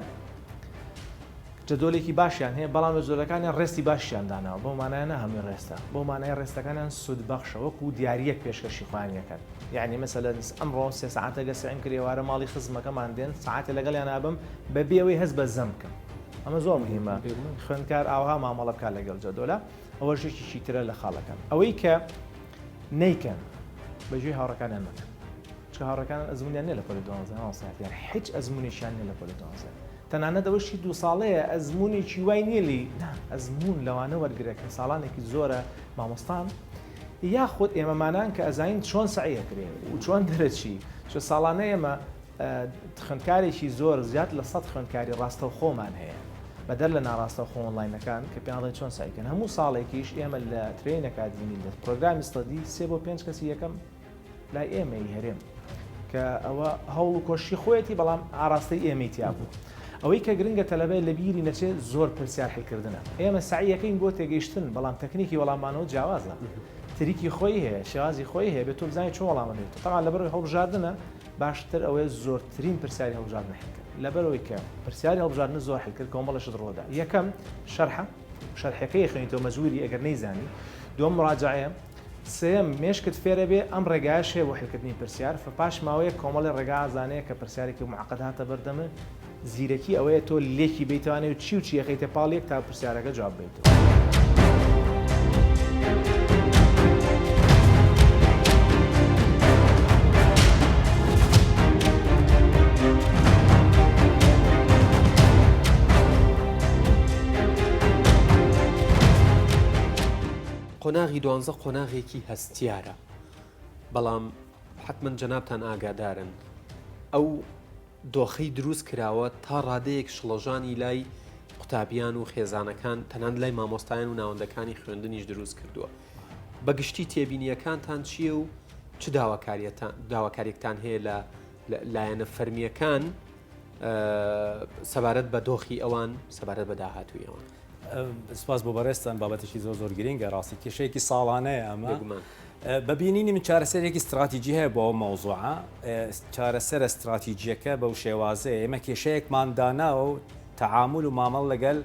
جەدۆلێکی باشیان هەیە بەڵام لە جۆرەکانیان ڕێستی باشیان داناوە بەو مانایە نا هەمووی ڕێستە بەو مانای ڕێستەکانیان سوودبەخشە وەکو دیارییەک پێشکەشی خۆیان یەکەن یعنی مەسەلەن ئەمڕۆ سێ سەعاتە گەر سەعیم کرد ئێوارە ماڵی خزمەکەمان دێن سەعاتێ لەگەڵیان ئەبم بەبێ ئەوەی هەست بە زەم بکەم ئەمە زۆر مهمە خوێندکار ئاوها مامەڵە بکات لەگەڵ جەدۆلە ئەوەش یەکێکی ترە لە خاڵەکان ئەوەی کە نەیکەن بەگوێی هاوڕەکانیان مەکەن چونکە هاوڕێکانیان ئەزمونیان نیە لە پۆلی دوانزە مامۆستا یار هیچ ئەزمونێکیان نیە لە پۆلی دوانزە تەنانەت ئەوەشی دوو ساڵەیە ئەزموونێکی وای نییە لێی، نا، ئەزموون لەوانە وەرگرە کە ساڵانێکی زۆرە مامۆستان، یاخود ئێمەمانان کە ئەزانین چۆن سەعی ئەکرێ و چۆن دەرەچی، چونکە ساڵانە ئێمە خوێندکارێکی زۆر زیاد لە سەد خوێندکاری ڕاستەوخۆمان هەیە. بەدەر لە ناڕاستەوخۆ ئۆنلاینەکان کە پێیان ئەڵێن چۆن سەعی کەن هەموو ساڵێکیش ئێمە لە train ئەکادیمی لە پرۆگرامی study سێ بۆ پێنج کەسی یەکەم لای ئێمەی هەرێم کە ئەوە هەوڵ و کۆششی خۆیەتی بەڵام ئاراستەی ئێمەی تیا بوو ئەوەی کە گرنگە تەلەبە لە بیری نەچێت زۆر پرسیار حلکردنە ئێمە سەعیەکەین بۆ تێگەیشتن بەڵام تەکنیکی وەڵامانەوە جیاوازە trick ی خۆی هەیە شێوازی خۆی هەیە بێت تۆ بزانانی چۆن وەڵامە بێت تەبعەن لەبەرەوەی هەڵبژاردنە باشتر ئەوەیە زۆرترین پرسیاری هەڵبژاردن حل کرد لەبەرەوەی کە پرسیاری هەڵبژاردن زۆر حل کرد کۆمەڵە شت ڕوودا یەکەم شەرحە شەرحەکەی خوێنیتەوە مەجبوری ئەگەر نەیزانی دووەم مراجعەیە سێیەم، مێشکت فێرەبێ ئەم ڕێگایەش هەیە بۆ حلکردنی پرسیار، فە پاش ماوەیەک کۆمەڵێ ڕێگا ئەزانێ کە پرسیارێکی معقد هاتە بەردەمت، زیرەکی ئەوەیە تۆ لێکی بەیتەوانێ و چی و چی ئەخەیتە پاڵ یەک تا پرسیارەکە جواب بەیتەوە. قۆناغی دوانزە قۆناغێکی هەستیارە، بەڵام حەتمەن جەنابتان ئاگادارن ئەو دۆخەی دروست کراوە تا ڕادەیەک شڵەژانی لای قوتابیان و خێزانەکان تەنانەت لای مامۆستایان و ناوەندەکانی خوێندنیش دروست کردووە. بە گشتی تێبینییەکانتان چییە و چ داواکاریەکتان هەیە لە لایەنە فەرمییەکان سەبارەت بە دۆخی ئەوان سەبارەت بە داهاتووی ئەوان؟ سپاس بۆ بەڕێزتان بابەتێکی زۆر زۆر گرینگە ڕاستی کێشەیەکی ساڵانەیە ئەمە بە بینینی من چارەسەرێکی استراتیجی هەیە بۆ ئەو مەوزوعە چارەسەرە استراتیجیەکە بەو شێوازەیە ئێمە کێشەیەکمان داناوە و تەعامول و مامەڵ لەگەل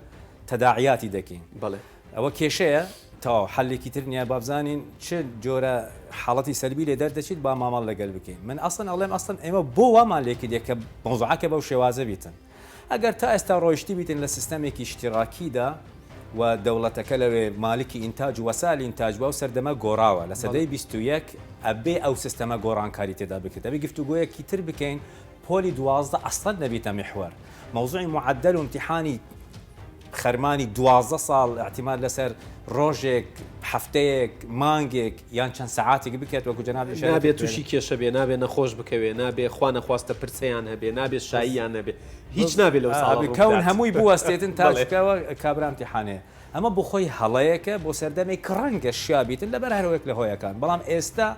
تەداعیاتی دەکەین بەڵێ ئەوە کێشەیە تەواو حەلێکی تر نییە بابزانین چ جۆرە حاڵەتی سەلبی لێ دەردەچیت با مامەڵ لەگەل بکەین من ئەسڵەن ئەڵێم ئەسڵەن ئێمە بۆ وامان لێکردێ کە مەوزوعەکە بەو شێوازە بیتن ئەگەر تا ئێستا ڕۆیشتبیتن لە سیستەمێکی ئیشتیراکیدا و دەوڵەتەکە لەوێ مالکی ئینتاج و وەسائل ئینتاج بووە، ئەو سەردەمە گۆڕاوە، لە سەدەی 21 ئەبێ ئەو سیستەمە گۆڕانکاری تێدا بکرێت، ئەبێ گفتوگۆیەکی تر بکەین پۆلی 12 ئەسڵەن نەبیتە میحوەر، مەوزوعی معەدەل و ئیمتیحانی خەرمانی 12 ساڵ ئیعتیماد لەسەر ڕۆژێک، هەفتەیەک، مانگێک یان چەند سەعاتێک بکرێت وەکو جەنابت ئیشارەت نابێ کرد. تووشی کێشە بێ، نابێ نەخۆش بکەوێ، نابێ خوا نەخواستە پرسەیان هەبێ، نابێ شاییان هەبێ، هیچ نابێ لەو ساڵە ئەبێ کەون ڕووبدات. هەمووی بوەستێتن تا بەڵێ. چکەوە کابرا ئیمتیحانەیە. ئەمە بۆ خۆی هەڵەیەکە بۆ سەردەمێک ڕەنگە شیابیتن لەبەر هەر هۆیەک لە هۆیەکان، بەڵام ئێستا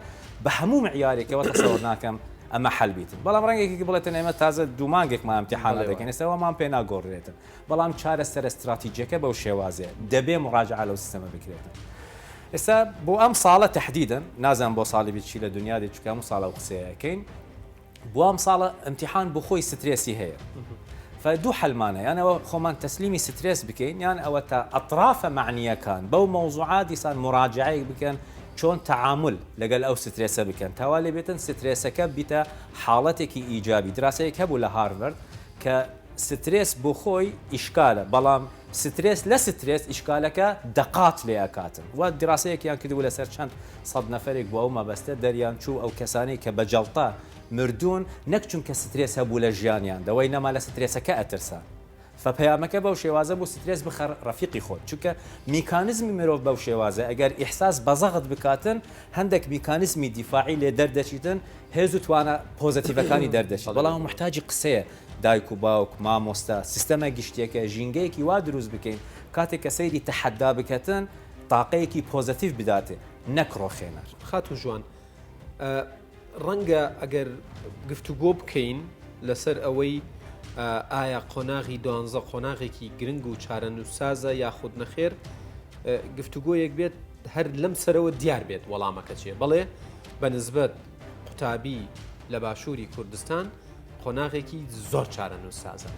بە هەموو معیارێکەوە تەسەوەر ناکەم ئەمە حەل بیتن. بەڵام ڕەنگە یەکێک بڵێتن ئێمە تازە دوو مانگێک مایە ئیمتیحانە بەڵێ دەکەین، ئێستا وامان پێ ناگۆڕدرێتن. بەڵام چارەسەرە ستراتیجیەکە بەو شێوازەیە دەبێ مڕاجعە لەو سیستەمە بکرێتن. ئێستا بۆ ئەم ساڵە تەحدیدەن نازانم بۆ ساڵی بێت چی لە دنیا دێت چونکە هەموو ساڵ ئەو قسەیە ئەکەین بۆ ئەم ساڵە ئیمتیحان بۆ خۆی سترێسی هەیە فە دوو حەلمانە یان ئەوە خۆمان تەسلیمی سترێس بکەین یان ئەوە تا ئەطرافە مەعنیەکان بەو مەوزوعە دیسان مراجعەیەک بکەن چۆن تەعامول لەگەل ئەو سترێسە بکەن تاوا لێ بێتن سترێسەکە بیتە حاڵەتێکی ئیجابی دراسەیەک هەبوو لە هارڤەرد کە سترێس بۆ خۆی ئیشکالە بەڵام سترێس لە سترێس ئیشکالەکە دەقات لێ ئەکاتن وە دیراسەیەکیان کردبوو لەسەر چەند سەد نەفەرێک بۆ ئەو مەبەستە دەریان چوو ئەو کەسانەی کە بە جەڵتە مردوون نەک چونکە سترێس هەبوو لە ژیانیاندا وەی نەما لە سترێسەکە ئەترسان فە پەیامەکە بەو شێوازە بوو سترێس بخە ڕەفیقی خۆت چونکە میکانزمی مرۆڤ بەو شێوازە ئەگەر ئیحساس بە زەغت بکاتن هەندێک میکانزمی دیفاعی لێ دەردەچیتن هێز و توانا پۆزەتیڤەکانی دەردەچێت بەڵام موحتاجی قسەیە دایک و باوک، مامۆستا، سیستەمە گشتیەکە، ژینگەیەکی وا دروست بکەین کاتێک کە سەیری تەحەدا بکەتن تاقەیەکی پۆزەتیڤ بداتێ نەک ڕۆخێنەر. خاتوو ژوان، ڕەنگە ئەگەر گفتوگۆ بکەین لەسەر ئەوەی ئایا قۆناغی دوانزە قۆناغێکی گرنگ و چارەنووسسازە یاخود نەخێر، گفتوگۆیەک بێت هەر لەم سەرەوە دیار بێت وەڵامەکە چییە. بەڵێ بە نسبەت قوتابی لە باشووری کوردستان قۆناغێکی زۆر چارەنووسسازە.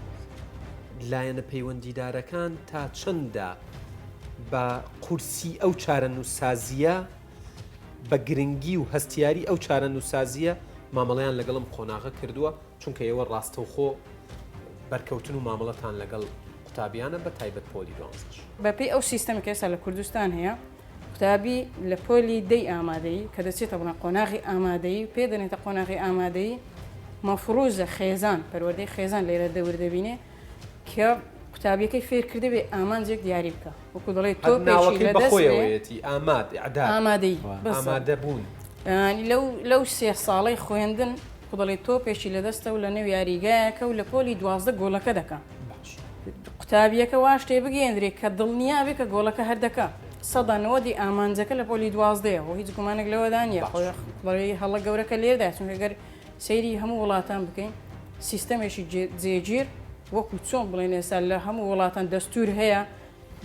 لایەنە پەیوەندیدارەکان تا چەندە بە قورسی ئەو چارەنووسسازییە، بە گرنگی و هەستیاری ئەو چارەنووسسازییە مامەڵەیان لەگەڵ ئەم قۆناغە کردووە، چونکە ئێوە ڕاستەوخۆ بەرکەوتن و مامەڵەتان لەگەڵ قوتابیانە بە تایبەت پۆلی دوانزەش. بەپێی ئەو سیستەمە کە ئێستا لە کوردستان هەیە، قوتابی لە پۆلی دەی ئامادەیی کە دەچێتە بڵێن قۆناغی ئامادەیی و پێ دەنێتە قۆناغی ئامادەیی مەفروزە خێزان پەروەردەی خێزان لێرە دەور دەبینێ کە قوتابیەکەی فێر کردبێ ئامانجێک دیاری بکە وەکو دەڵێ تۆ ناوەکەی بەخۆیەوەیەتی ئاماد ئیعداد ئامادەیی ئامادە بوون لەو لەو سێ ساڵەی خوێندن دەڵێ تۆپێکی لەدەستە و لە نێو یاریگایەکە و لە پۆلی 12 گۆڵەکە دەکا. قوتابییەکە واش تێبگەیەندرێ کە دڵنیا بێ کە گۆڵەکە هەر دەکا. سەدا نەوەدی ئامانجەکە لە پۆلی دوازدەیە و هیچ گومانێک لەوەدا نییە. باش. خۆی هەڵە گەورەکە لێرەدایە، چونکە گەر سەیری هەموو وڵاتان بکەین سیستەمێکی جێگیر وەکو چۆن بڵێن ئێستا لە هەموو وڵاتان دەستور هەیە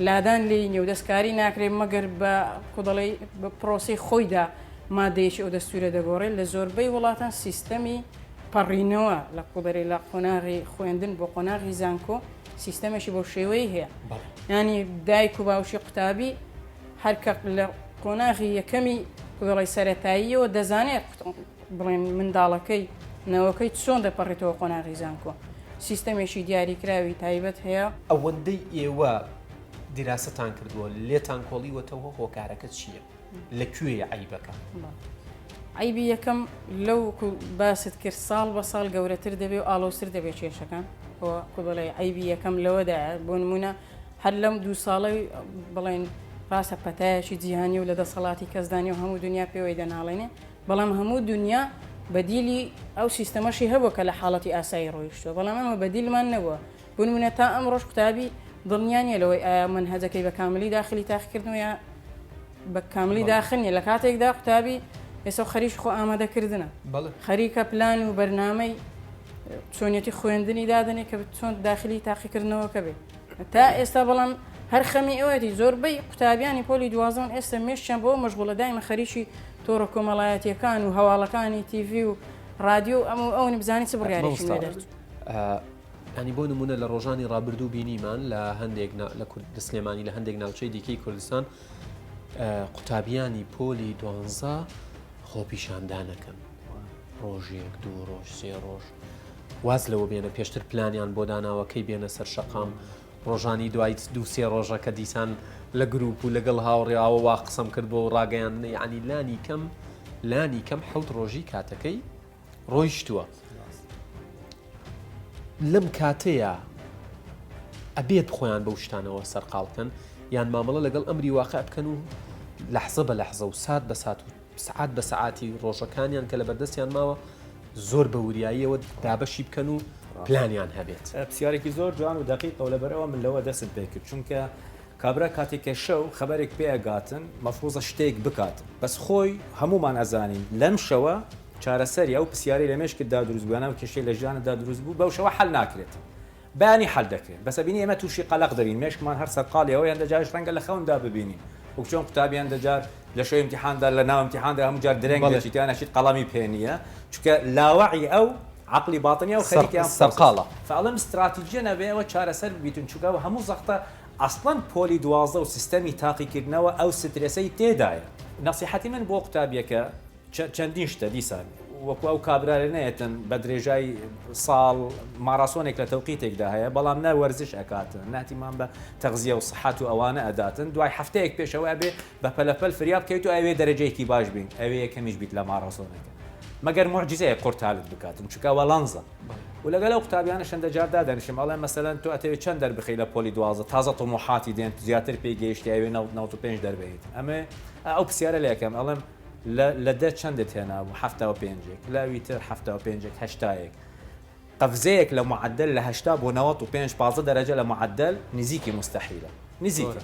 لادان لێی نیە و دەستکاری ناکرێت مەگەر بە کودەڵی بە پرۆسەی خۆیدا مادەیەکی ئەو دەستورە دەگۆڕێت لە زۆربەی وڵاتان سیستەمی پەڕینەوە لە قودەرەی لە قۆناغی خوێندن بۆ قۆناغی زانکۆ سیستەمێکی بۆ شێوەی هەیە ینی دایک و باوشی قوتابی هەرکە لە قۆناغی یەکەمی قودەڵی سەتاییەوە دەزانێت بڵێن منداڵەکەی نەوەکەی چۆن دەپەڕێتەوە قۆناغی زانکۆ سیستەمێکی دیاریکراوی تایبەت هەیە. ئەوەندەی ئێوە دیراسەتان کردووە لێتان کۆڵیوەتەوە هۆکارەکە چییە؟ لە کوێیە عەیبەکە؟ عەیبی یەکەم لەو باست کرد ساڵ بە ساڵ گەورەتر دەبێ و ئاڵۆزتر دەبێ کێشەکان وەکو بڵێ عەیبی یەکەم لەوەدایە بۆ نمونە هەر لەم دوو ساڵەی بڵێن ڕاستە پەتایەکی جیهانی و لە دەسەڵاتی کەسدانی و هەموو دنیا پێوەی دەناڵێنێ بەڵام هەموو دونیا بەدیلی ئەو سیستەمەشی هەبووە کە لە حاڵەتی ئاسایی ڕۆیشتووە، بەڵام ئەمە بەدیلمان نەبووە. بۆ نموونە تا ئەمڕۆش قوتابی دڵنیا نییە لەوەی ئایا مەنهەجەکەی بە کاملی داخلی تاقیکردنەوە یا بە کاملی داخل نییە، لە کاتێکدا قوتابی ئێستا خەریکی خۆ ئامادەکردنە، خەریکە پلان و بەرنامەی چۆنیەتی خوێندنی دادەنێ کە چۆن داخلی تاقیکردنەوەکە بێ. تا ئێستا بەڵام هەر خەمی ئەوەیەتی زۆربەی قوتابیانی پۆلی دوازدەن ئێستا مێشکیان بەوە مەشغوڵە دایمە خەریکی تۆڕە کۆمەڵایەتیەکان و هەواڵەکانی تیڤی و ڕادیۆ و ئەم و ئەون بزانین چ بڕیارێکی نوێ دەرچوو. ینی بۆ نمونە لە ڕۆژانی ڕابردوو بینیمان لە هەندێک لە کورد سلێمانی لە هەندێک ناوچەی دیکەی کوردستان قوتابیانی پۆلی دوانزە خۆپیشاندانەکەن ڕۆژێک دوو ڕۆژ سێ ڕۆژ واز لەوە بێنە پێشتر پلانیان بۆ داناوە کەی بێنە سەر شەقام ڕۆژانی دوای دوو سێ ڕۆژەکە دیسان لە گروپ و لەگەڵ هاوڕێ ئاوە وا قسەم کرد بۆ ڕاگەیاندنە یعنی لانی کەم لانی کەم حەوت ڕۆژی کاتەکەی ڕۆیشتووە لەم کاتەیە ئەبێت خۆیان بەو شتانەوە سەرقاڵ بکەن یان مامەڵە لەگەڵ ئەمری واقع بکەن و لەحزە بە لەحزە و سات بە سات و سەعات بە سەعاتی ڕۆژەکانیان کە لەبەردەستیان ماوە زۆر بە وریاییەوە دابەشی بکەن و پلانیان هەبێت. پرسیارێکی زۆر جوان و دەقیقە و لەبەرئەوە من لەوە دەستم پێ کرد چونکە کابرا کاتێک کە شەو خەبەرێک پێ ئەگاتن مەفروزە شتێک بکات بەس خۆی هەموومان ئەزانین لەم شەوە چارەسەری ئەو پرسیارەی لە مێشکتدا دروست بوو یان ئەو کێشەی لە ژیانتدا دروست بوو بەو شەوە حەل ناکرێت بەیانی حەل دەکرێت بەس ئەبینی ئێمە تووشی قەلەق دەبین مێشکمان هەر سەرقاڵی ئەوەیە هەندە جاریش ڕەنگە لە خەوندا ببینین وەک چۆن قوتابی هەندە جار لە شەوی ئیمتیحاندا لە ناو ئیمتیحاندا هەموو جار درەنگ بەڵێ. دەچیت یان ئەچیت قەڵەمی پێ نییە چونکە لاوەعی ئەو عەقڵی باتنی ئەو خەریکی ئەم پرۆسەسە سەرقاڵە. فەئەڵێم ستراتیجیە نەبێ ئەوە چارەسەر ببیتن چونکە ئەو هەموو زەختە ئەسڵەن پۆلی 12 و سیستەمی تاقیکردنەوە ئەو سترێسەی تێدایە نەسیحەتی من بۆ قوتابیەکە چەندین شتە دیسان وەکو ئەو کابرایە نەیەتن بە درێژای ساڵ ماراسۆنێک لە تەوقیتێکدا هەیە بەڵام نە وەرزش ئەکاتن نە اهتمام بە تەغزیە و سحات و ئەوانە ئەداتن دوای هەفتەیەک پێشەوە ئەبێ بە پەلەپەل فریا بکەویت و ئەوێ دەرەجەیەکی باش بین ئەوێ یەکەمیش بیت لە ماراسۆنەکە مەگەر موعجیزەیەک قورتالت بکاتن چونکە ئەوە لەنزە و لەگەل ئەو قوتابیانەش هەندە جار دادەنیشم ئەڵێم مەسەلەن تۆ ئەتەوێ چەند دەربخەی لە پۆلی 12 تازە طموحاتی دێن زیاتر پێی گەیشتی ئەوێ 95 دەربهێیت ئەمێ ئەو پرسیارە لێکەم ئەڵێم لە لە دە چەندت هێنابوو؟ 75 ێک. لە ئەوی تر 75 ێک، هەشتایەک. قەفزەیەک لە معەدەل لە هەشتا بۆ 95 15 دەرەجە لە معەدەل نزیکی موستەحیلە. نزیکە.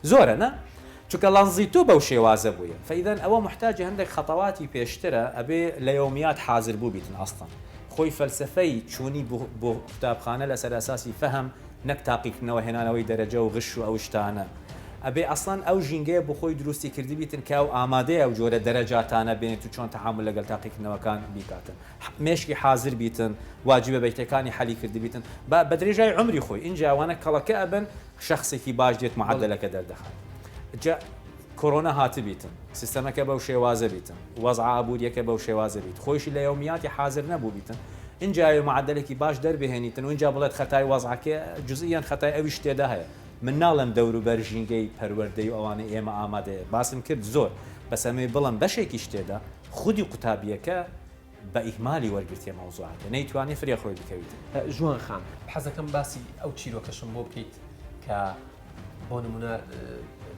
زۆرە نا؟ چونکە لەنزی تۆ بەو شێوازە بوویە. فەئیزەن ئەوە موحتاجی هەندێک خەتەواتی پێشترە ئەبێ لە یەومیات حازر بووبیتن ئەسڵەن. خۆی فەلسەفەی چوونی بۆ بۆ قوتابخانە لەسەر ئەساسی فەهم نەک تاقیکردنەوە هێنانەوەی دەرەجە و غش و ئەو شتانە. ئەبێ ئەسڵەن ئەو ژینگەیە بۆ خۆی دروستی کردبیتن کە ئەو ئامادەیە ئەو جۆرە دەرەجاتانە بێنێت و چۆن تەعامول لەگەل تاقیکردنەوەکان بیکاتن مێشکی حازر بیتن واجبە بەیتەکانی حەلی کردبیتن با بە درێژای عومری خۆی ئینجا ئەوانە کەڵەکە ئەبن شەخسێکی باش دێت معەدەلەکە دەردەخات جا کۆرۆنا هاتبیتن سیستەمەکە بەو شێوازە بیتن وەزعە ئابووریەکە بەو شێوازە بیت خۆیشی لە یەومیاتی حازر نەبووبیتن ئینجا ئەوێ معەدەلێکی باش دەربهێنیتن و ئینجا بڵێت خەتای وەزعەکە جزئیەن خەتای ئەویش تێدا هەیە من ناڵێم دەوروبەر ژینگەی پەروەردەی و ئەوانەی ئێمە ئامادەیە، باسم کرد زۆر، بەس ئەمەوێ بڵێم بەشێکیش تێدا خودی قوتابییەکە بە ئیهمالی وەرگرتیە مەوزوعەکە، نەیتوانێ فریا خۆی بکەویت. ژوان خان، حەزەکەم باسی ئەو چیرۆکەشم بۆ بکەیت کە بۆ نمونە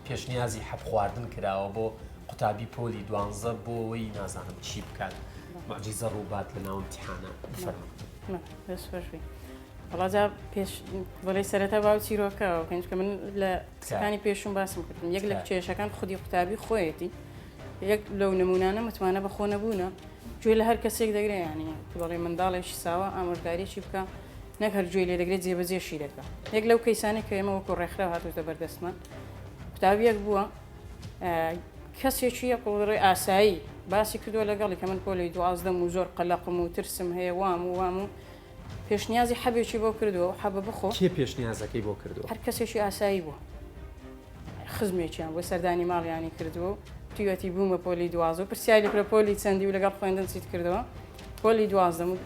پێشنیازی حەب خواردن کراوە بۆ قوتابی پۆلی دوانزە بۆ وەی نازانم چی بکات، موعجیزە ڕووبات لە ناو ئیمتیحانە، بفەرموو. دەست خۆش بی. وەڵا جا پێش بەڵێ سەرەتا باو چیرۆکە بکەین چونکە من لە قسەکانی پێشوم باسم کردم یەک لە کێشەکان خودی قوتابی خۆیەتی یەک لەو نمونانە متمانە بەخۆ نەبوونە گوێ لە هەر کەسێک دەگرێ ینی بەڵێ منداڵێکی ساوە ئامۆژگاریی بکە نەک هەر گوێی لێ دەگرێت جێبەجێشی دەکا یەک لەو کەیسانەی کە ئێمە وەکو ڕێکخراو هاتووتە بەردەستمان قوتابیەک بووە کەسێکی یەکڵڕێ ئاسایی باسی کردووە لەگەڵی کە من پۆلی دوازدەم و زۆر قەلەقم و ترسم هەیە وام و وام و پێشنیازی حەبێکی بۆ کردووە و حەبە بخۆ. کێ پێشنیازەکەی بۆ کردووە؟ هەر کەسێکی ئاسایی بووە. خزمێکیان بووە سەردانی ماڵیانی کردووە و وتویەتی بوومە پۆلی 12 و پرسیاری لێ کردووە پۆلی چەندی و لەگەڵ خوێندن چیت کردووە؟ پۆلی دوازدەم و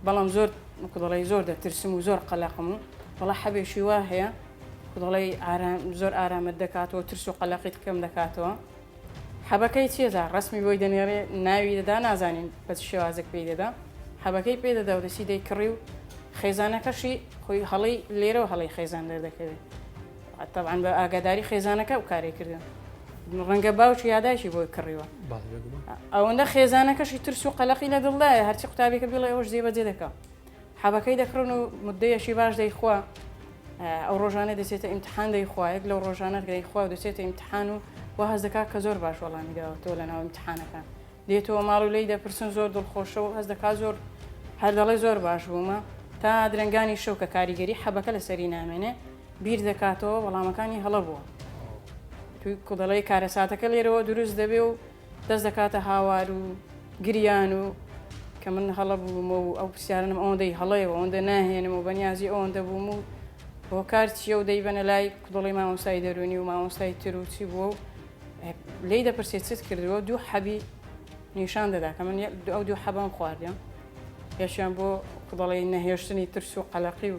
بەڵام زۆر وەکو دەڵێی زۆر دەترسم و زۆر قەلەقم و وەڵا حەبێکی وا هەیە وەکو دەڵێی ئارام زۆر ئارامت دەکاتەوە ترس و قەلەقیت کەم دەکاتەوە. حەبەکەی چیە جا ڕەسمی بۆی دەنێرێ ناوی دەدا نازانین بە چ شێوازێک پێی دەدا حەبەکەی پێ دەدا و دەچی دەیکڕی و خێزانەکەشی خۆی هەڵەی لێرەوە هەڵەی خێزان دەردەکەوێت تەبعەن بە ئاگاداری خێزانەکە ئەو کارەی کردن ڕەنگە باوکی یادایکی بۆی کڕیوە ئەوەندە خێزانەکەشی ترس و قەلەقی لە دڵدایە هەرچی قوتابیەکە بیڵێ ئەوش جێبەجێ دەکا حەبەکەی دەکڕن و مدەیەکی باش دەیخوا ئەو ڕۆژانە دەچێتە ئیمتحان دەیخوا یەک لەو ڕۆژانە دەیخوا و دەچێتە ئیمتحان و وا هەست دەکات کە زۆر باش وەڵامی داوەتەوە لە ناو ئیمتحانەکان دێتەوە ماڵ و لێی دەپرسن زۆر دڵخۆشە و هەست دەکات زۆر هەر دەڵێ زۆر باش بوومە تا درەنگانی شەو کە کاریگەری حەبەکە لەسەری نامێنێ بیر دەکاتەوە وەڵامەکانی هەڵە بووە توی دەڵێ کارەساتەکە لێرەوە دروست دەبێ و دەست دەکاتە هاوار و گریان و کە من هەڵە بووم و ئەو پرسیارانەم ئەوەندەی هەڵەیە و ئەوەندە ناهێنم و بەنیازی ئەوەندە بووم و هۆکار چییە و دەیبەنە لای دڵی مامۆستای دەروونی و مامۆستای تر و چی بووە و لێی دەپرسێت چت کردووە دوو حەبی نیشان دەدا کە من ئەو دوو حەبەم خواردە یەکیان بۆ دەڵێ نەهێشتنی ترس و قەلەقی و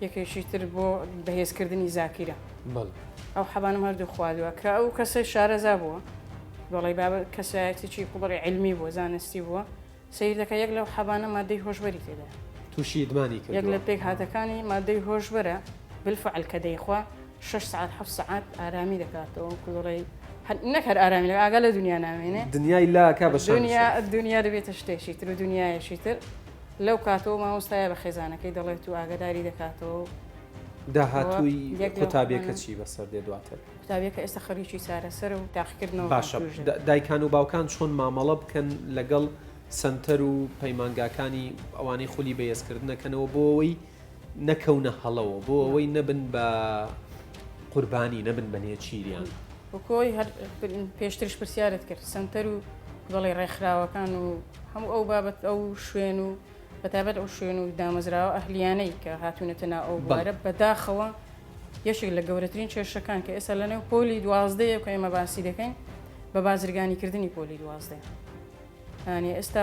یەکێکی تر بۆ بەهێزکردنی زاکیرە. بەڵێ. ئەو حەبانەم هەردوو خواردووە کە ئەو کەسە شارەزا بووە بەڵێ بابە کەسایەتیی بڵێ عیلمی بووە زانستی بووە سەیر دەکا یەک لەو حەبانە مادەی هۆشبەری تێدایە. تووشی ئیدمانی کردووە. یەک لە پێکهاتەکانی مادەی هۆشبەرە بالفعل کە دەیخوا شەش سەعات حەفت سەعات ئارامی دەکاتەوە وەکو دەڵێی نەک هەر ئارامی دەکات ئاگا لە دونیا نامێنێ. دنیای لاکا بە شان و دنیا دنیا دەبێتە شتێکی تر و دنیایەکی تر. لەو کاتەوە مامۆستایە بە خێزانەکەی دەڵێت و ئاگاداری دەکاتەوە و داهاتووی قوتابیەکە چی بەسەر دێ دواتر؟ قوتابیەکە ئێستا خەریکی چارەسەرە و تاقیکردنەوە باشە دایکان و باوکان چۆن مامەڵە بکەن لەگەڵ سەنتەر و پەیمانگاکانی ئەوانەی خولی بەهێزکردنەکەنەوە بۆ ئەوەی نەکەونە هەڵەوە بۆ ئەوەی نەبن بە قوربانی نەبن بە نێچیریان؟ وەکۆی هەر پێشترش پرسیارت کرد سەنتەر و بەڵێ ڕێکخراوەکان و هەموو ئەو بابەت ئەو شوێن و بەتایبەت ئەو شوێن و دامەزراوە ئەهلیانەی کە هاتوونەتە ناو ئەو بوارە بەداخەوە یەکێک لە گەورەترین کێشەکان کە ئێستا لەنێو پۆلی دوازدەیە کە ئێمە باسی دەکەین بە بازرگانیکردنی پۆلی دوازدەیە یانی ئێستا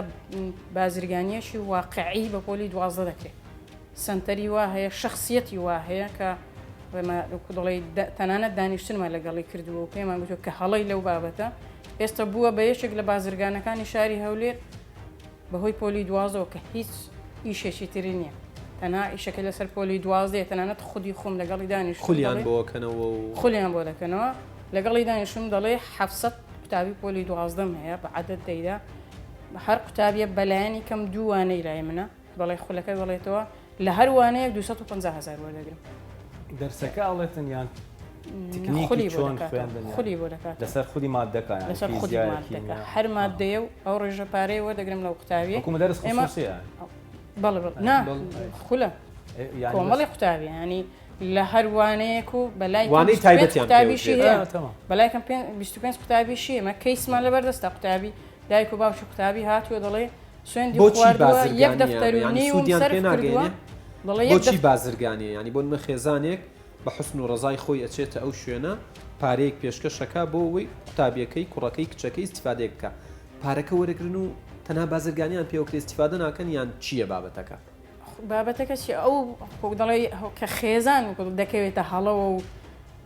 بازرگانیەکی واقعی بە پۆلی دوازدە دەکرێت سەنتەری وا هەیە شخصیەتی وا هەیە کە دەڵێ تەنانەت دانیشتنمان لەگەڵی کردووە و پێمان گوتووە کە هەڵەی لەو بابەتە ئێستا بووە بە یەکێک لە بازرگانەکانی شاری هەولێر بەهۆی پۆلی دوازدەوە کە هیچ ئیشێکی تری نییە تەنها ئیشەکە لەسەر پۆلی دوازدەیە تەنانەت خودی خۆم لەگەڵی دانیشتم خولیان بۆ کەنەوە و خولیان بۆ دەکەنەوە لەگەڵی دانیشتم دەڵێ 700 قوتابی پۆلی دوازدەم هەیە بە عەدەد دەیدا هەر قوتابیە بەلایەنی کەم دوو وانەی لای منە بەڵێ خولەکە دەڵێتەوە لە هەر وانەیەک 250 هەزار وەردەگرم. دەرسەکە ئەڵێتن یان تکنیکی چۆن خوێندن خولی بۆ دەکات لەسەر خودی مادەکە یان لەسەر خودی مادەکە هەر مادەیە و ئەو ڕێژە پارەیە وەردەگرم لەو قوتابیە وەکو مدەرس خصوصیە بەڵێ بەڵێ نا خولە کۆمەڵی قوتابی ینی لە هەر وانەیەک و بەلای وانەی تایبەتیان قوتابیشی هەیە بەلای کەم 25 قوتابیشی ئێمە کەیسمان لەبەردەستە قوتابی دایک و باوکی قوتابی هاتووە دەڵێ سوێندی بۆچی خواردووە یەک بازرگانییە دەفتەر و یانی نیوم سوودیان سەرف پێ کردووە ناگەیەنێ؟ دەڵێ یەک بۆچی دەفتەر بازرگانییە یانی بۆ نمونە خێزانێک بە حوسن و ڕەزای خۆی ئەچێتە ئەو شوێنە پارەیەک پێشکەش ئەکا بۆ ئەوەی قوتابیەکەی کوڕەکەی کچەکەی ئیستیفادەیەک بکا پارەکە وەرەگرن و تەنها بازرگانیان پێوە کرێ ئیستیفادە ناکەن یان چییە بابەتەکە؟ بابەتەکە چیە ئەو دەڵێ کە خێزان دەکەوێتە هەڵەوە و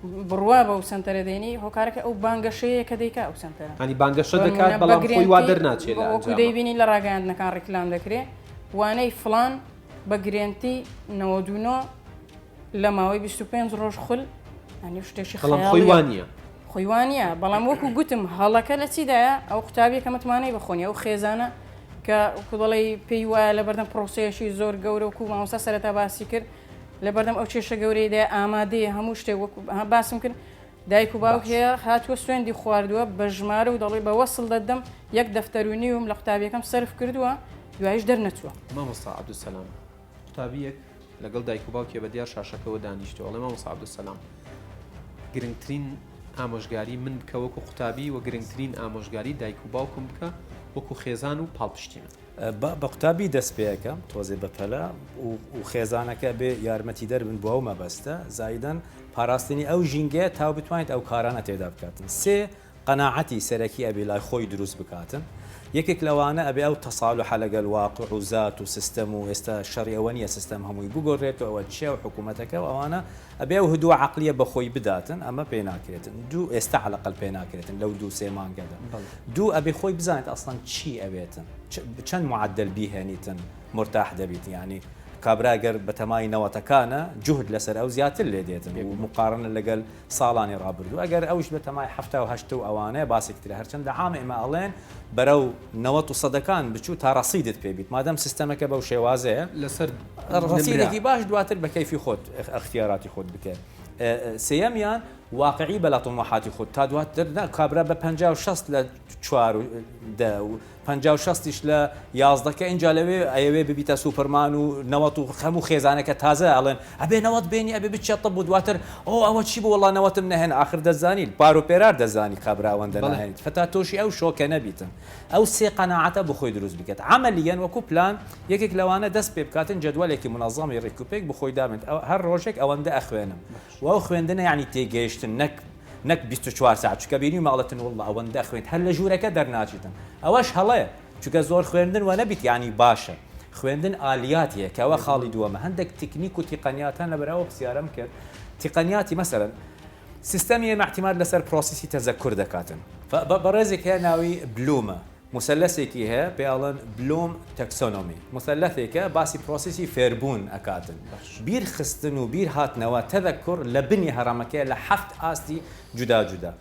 بڕوا بەو سەنتەرە دێنی هۆکارەکە ئەو بانگەشەیە کە دەیکا ئەو سەنتەرە ینی بانگەشە دەکات بەڵام خۆی وا دەرناچێت لە وەکو دەیبینی لە ڕاگەیاندنەکان ڕیکلام دەکرێ وانەی فلان بە گرێنتی 99 لە ماوەی 25 ڕۆژ خول ینی شتێکی بەڵام خۆی وا نییە خۆی وا نییە بەڵام وەکو گوتم هەڵەکە لە چیدایە ئەو قوتابیەکە متمانەی بەخۆنی ئەو خێزانە. کە وەکو دەڵێی پێی وایە لەبەردەم پرۆسەیەکی زۆر گەورە وەکو مامۆستا سەرەتا باسی کرد لەبەردەم ئەو کێشە گەورەیەدایە ئامادەیە هەموو شتێک وەکو باسم کرد دایک و باوک هەیە هاتووە سوێندی خواردووە بە ژمارە و دەڵێ بە وەسڵ دەدەم یەک دەفتەر و نیوم لە قوتابیەکەم سەرف کردووە دوایش دەرنەچووە. مامۆستا عەبدولسەلام قوتابیەک لەگەڵ دایک و باوکیە بە دیار شاشەکەوە دانیشتووە ئەڵێ مامۆستا عەبدولسەلام گرنگترین ئامۆژگاری من بکە وەکو قوتابی و گرنگترین ئامۆژگاری دایک و باوکم بکە وەکو خێزان و پاڵپشتی من. با بە قوتابی دەست پێ ئەکەم تۆزێ بە پەلە و خێزانەکە بێ یارمەتیدەر بن بۆ ئەو مەبەستە زایدەن پاراستنی ئەو ژینگەیە تاو بتوانیت ئەو کارانە تێدا بکاتن سێ قەناعەتی سەرەکی ئەبێ لای خۆی دروست بکاتن یەکێک لەوانە ئەبێ ئەو تەسالوحە لەگەل واقع و زات و سیستەم و ئێستا شەڕی ئەوە نییە سیستەم هەمووی بگۆرێت و ئەوە چیە و حکوومەتەکە و ئەوانە ئەبێ ئەو هدووە عەقلیە بە خۆی بداتن ئەمە پێ ناکرێتن دوو ئێستا عەلەقەل پێ ناکرێتن لەو دوو سێ مانگەدا دوو ئەبێ خۆی بزانێت ئەسڵەن چی ئەوێتن چەند معەدەل بیهێنیتن مورتاح دەبیت یانی کابرا گەر بەتەمای نەوەتەکانە جوهد لەسەر ئەو زیاتر لێ دێتن و مقارنە لەگەل ساڵانی ڕابردوو ئەگەر ئەوش بەتەمای 78 و ئەوانەیە باسێکی ترە هەرچەندە عام ئێمە ئەڵێن بەرەو نەوەت و سەدەکان بچوو تا ڕەسیدت پێ بیت مادەم سیستەمەکە بەو شێوازەیە لەسەر ڕەسیدێکی باش دواتر بە کەیفی خۆت ئەختیاراتی خۆت بکە سێیەمیان واقعی بە لە طموحاتی خۆت تا دواتر نا کابرا بە 50 و 60 لە چوار و دە و 50 و شەستیش لە یازدەکە ئینجا لەوێ ئەیەوێ ببیتە سوپەرمان و نەوەت و هەموو خێزانەکە تازە ئەڵێن ئەبێ نەوەت بێنی ئەبێ بچیە طب و دواتر ئۆ ئەوە چی بوو وەڵا نەوەتم نەهێنا ئاخر دەزانی پار و پێرار دەزانی کابرا ئەوەندە ناهێنیت فەتا تۆشی ئەو شۆکە نەبیتن ئەو سێ قەناعەتە بۆ خۆی دروست بکات عەمەلیەن وەکو پلان یەکێک لەوانە دەست پێ بکاتن جەدوەلێکی مونەزەمی ڕیک و پێک بۆ خۆی دابنێت هەر ڕۆژێک ئەوەندە ئەخوێنم و ئەو خوێندنە یانی تێگەیشتن نەک نەک 24 ساعت چونکە بینیومە ئەڵێتن واللە ئەوەندە ئەخوێنیت هەر لە ژوورەکە دەرناچیتن ئەوەش هەڵەیە چونکە زۆر خوێندن وە نەبیت یانی باشە خوێندن ئالیات هەیە کە ئەوە خاڵی دووەمە هەندێک تکنیک و تیقەنیات هەن لەبەر ئەوە پرسیارم کرد تیقەنیاتی مەسەلەن سیستەمی ئێمە اعتماد لەسەر پرۆسیسی تەزەکور دەکاتن بەڕێزێک هەیە ناوی بلومە موسەلەسێکی هەیە پێ ئەڵێن Bloom taxonomy موسەلەثێکە باسی پرۆسیسی فێربوون ئەکاتن بیر خستن و بیر هاتنەوە تذکر لە بنی هەڕەمەکەیە لە حەفت ئاستی جودا جودا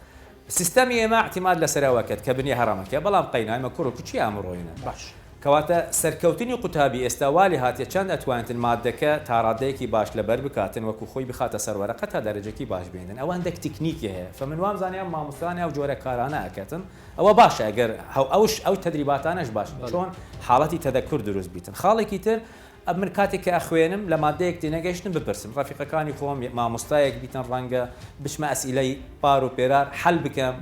سیستەمی ئێمە اعتماد لەسەر ئەوە کەت کە بنی هەڕەمەکەیە بەڵام قەینا ئێمە کوڕ و کچی ئەمڕۆینە باش. کەواتە سەرکەوتنی قوتابی ئێستا وا لێهاتیە چەند ئەتوانێتن ماددەکە تاڕادەیەکی باش لەبەر بکاتن وەکو خۆی بخاتە سەر وەرەقە تا دەرەجەکی باش بێنن ئەوە هەندێک تکنیکی هەیە فمن وامزانی ئەم مامۆستایانە ئەو جۆرە کارانە ئەکەتن ئەوە باشە ئەگەر ئەوش ئەو تەدریباتانەش باشن چۆن حاڵەتی تەدەکور دروست بیتن خاڵێکی تر من کاتێک کە ئەخوێنم لە مادەیەک تێنەگەیشتم بپرسم ڕەفیقەکانی خۆم مامۆستایەک بیتن ڕەنگە بچمە ئەسئیلەی پار و پێرار حەل بکەم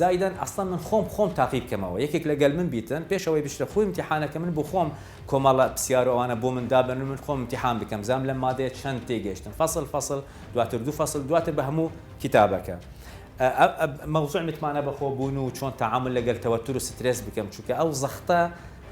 زایدەن ئەسڵەن من خۆم خۆم تاقی بکەمەوە یەکێک لەگەل من بیتن پێش ئەوەی بچتە خوی امتحانەکە من بۆ خۆم کۆمەڵە پرسیار و ئەوانە بۆ من دابنن من خۆم امتحان بکەم زام لەم مادەیە چەند تێگەیشتم فەسڵ فەسڵ دواتر دوو فەسڵ دواتر بە هەموو کیتابەکە مەوزوع متمانە بەخۆ بوون و چۆن تەعامول لەگەل تەوەتور و سترێس بکەم چونکە ئەو زەختە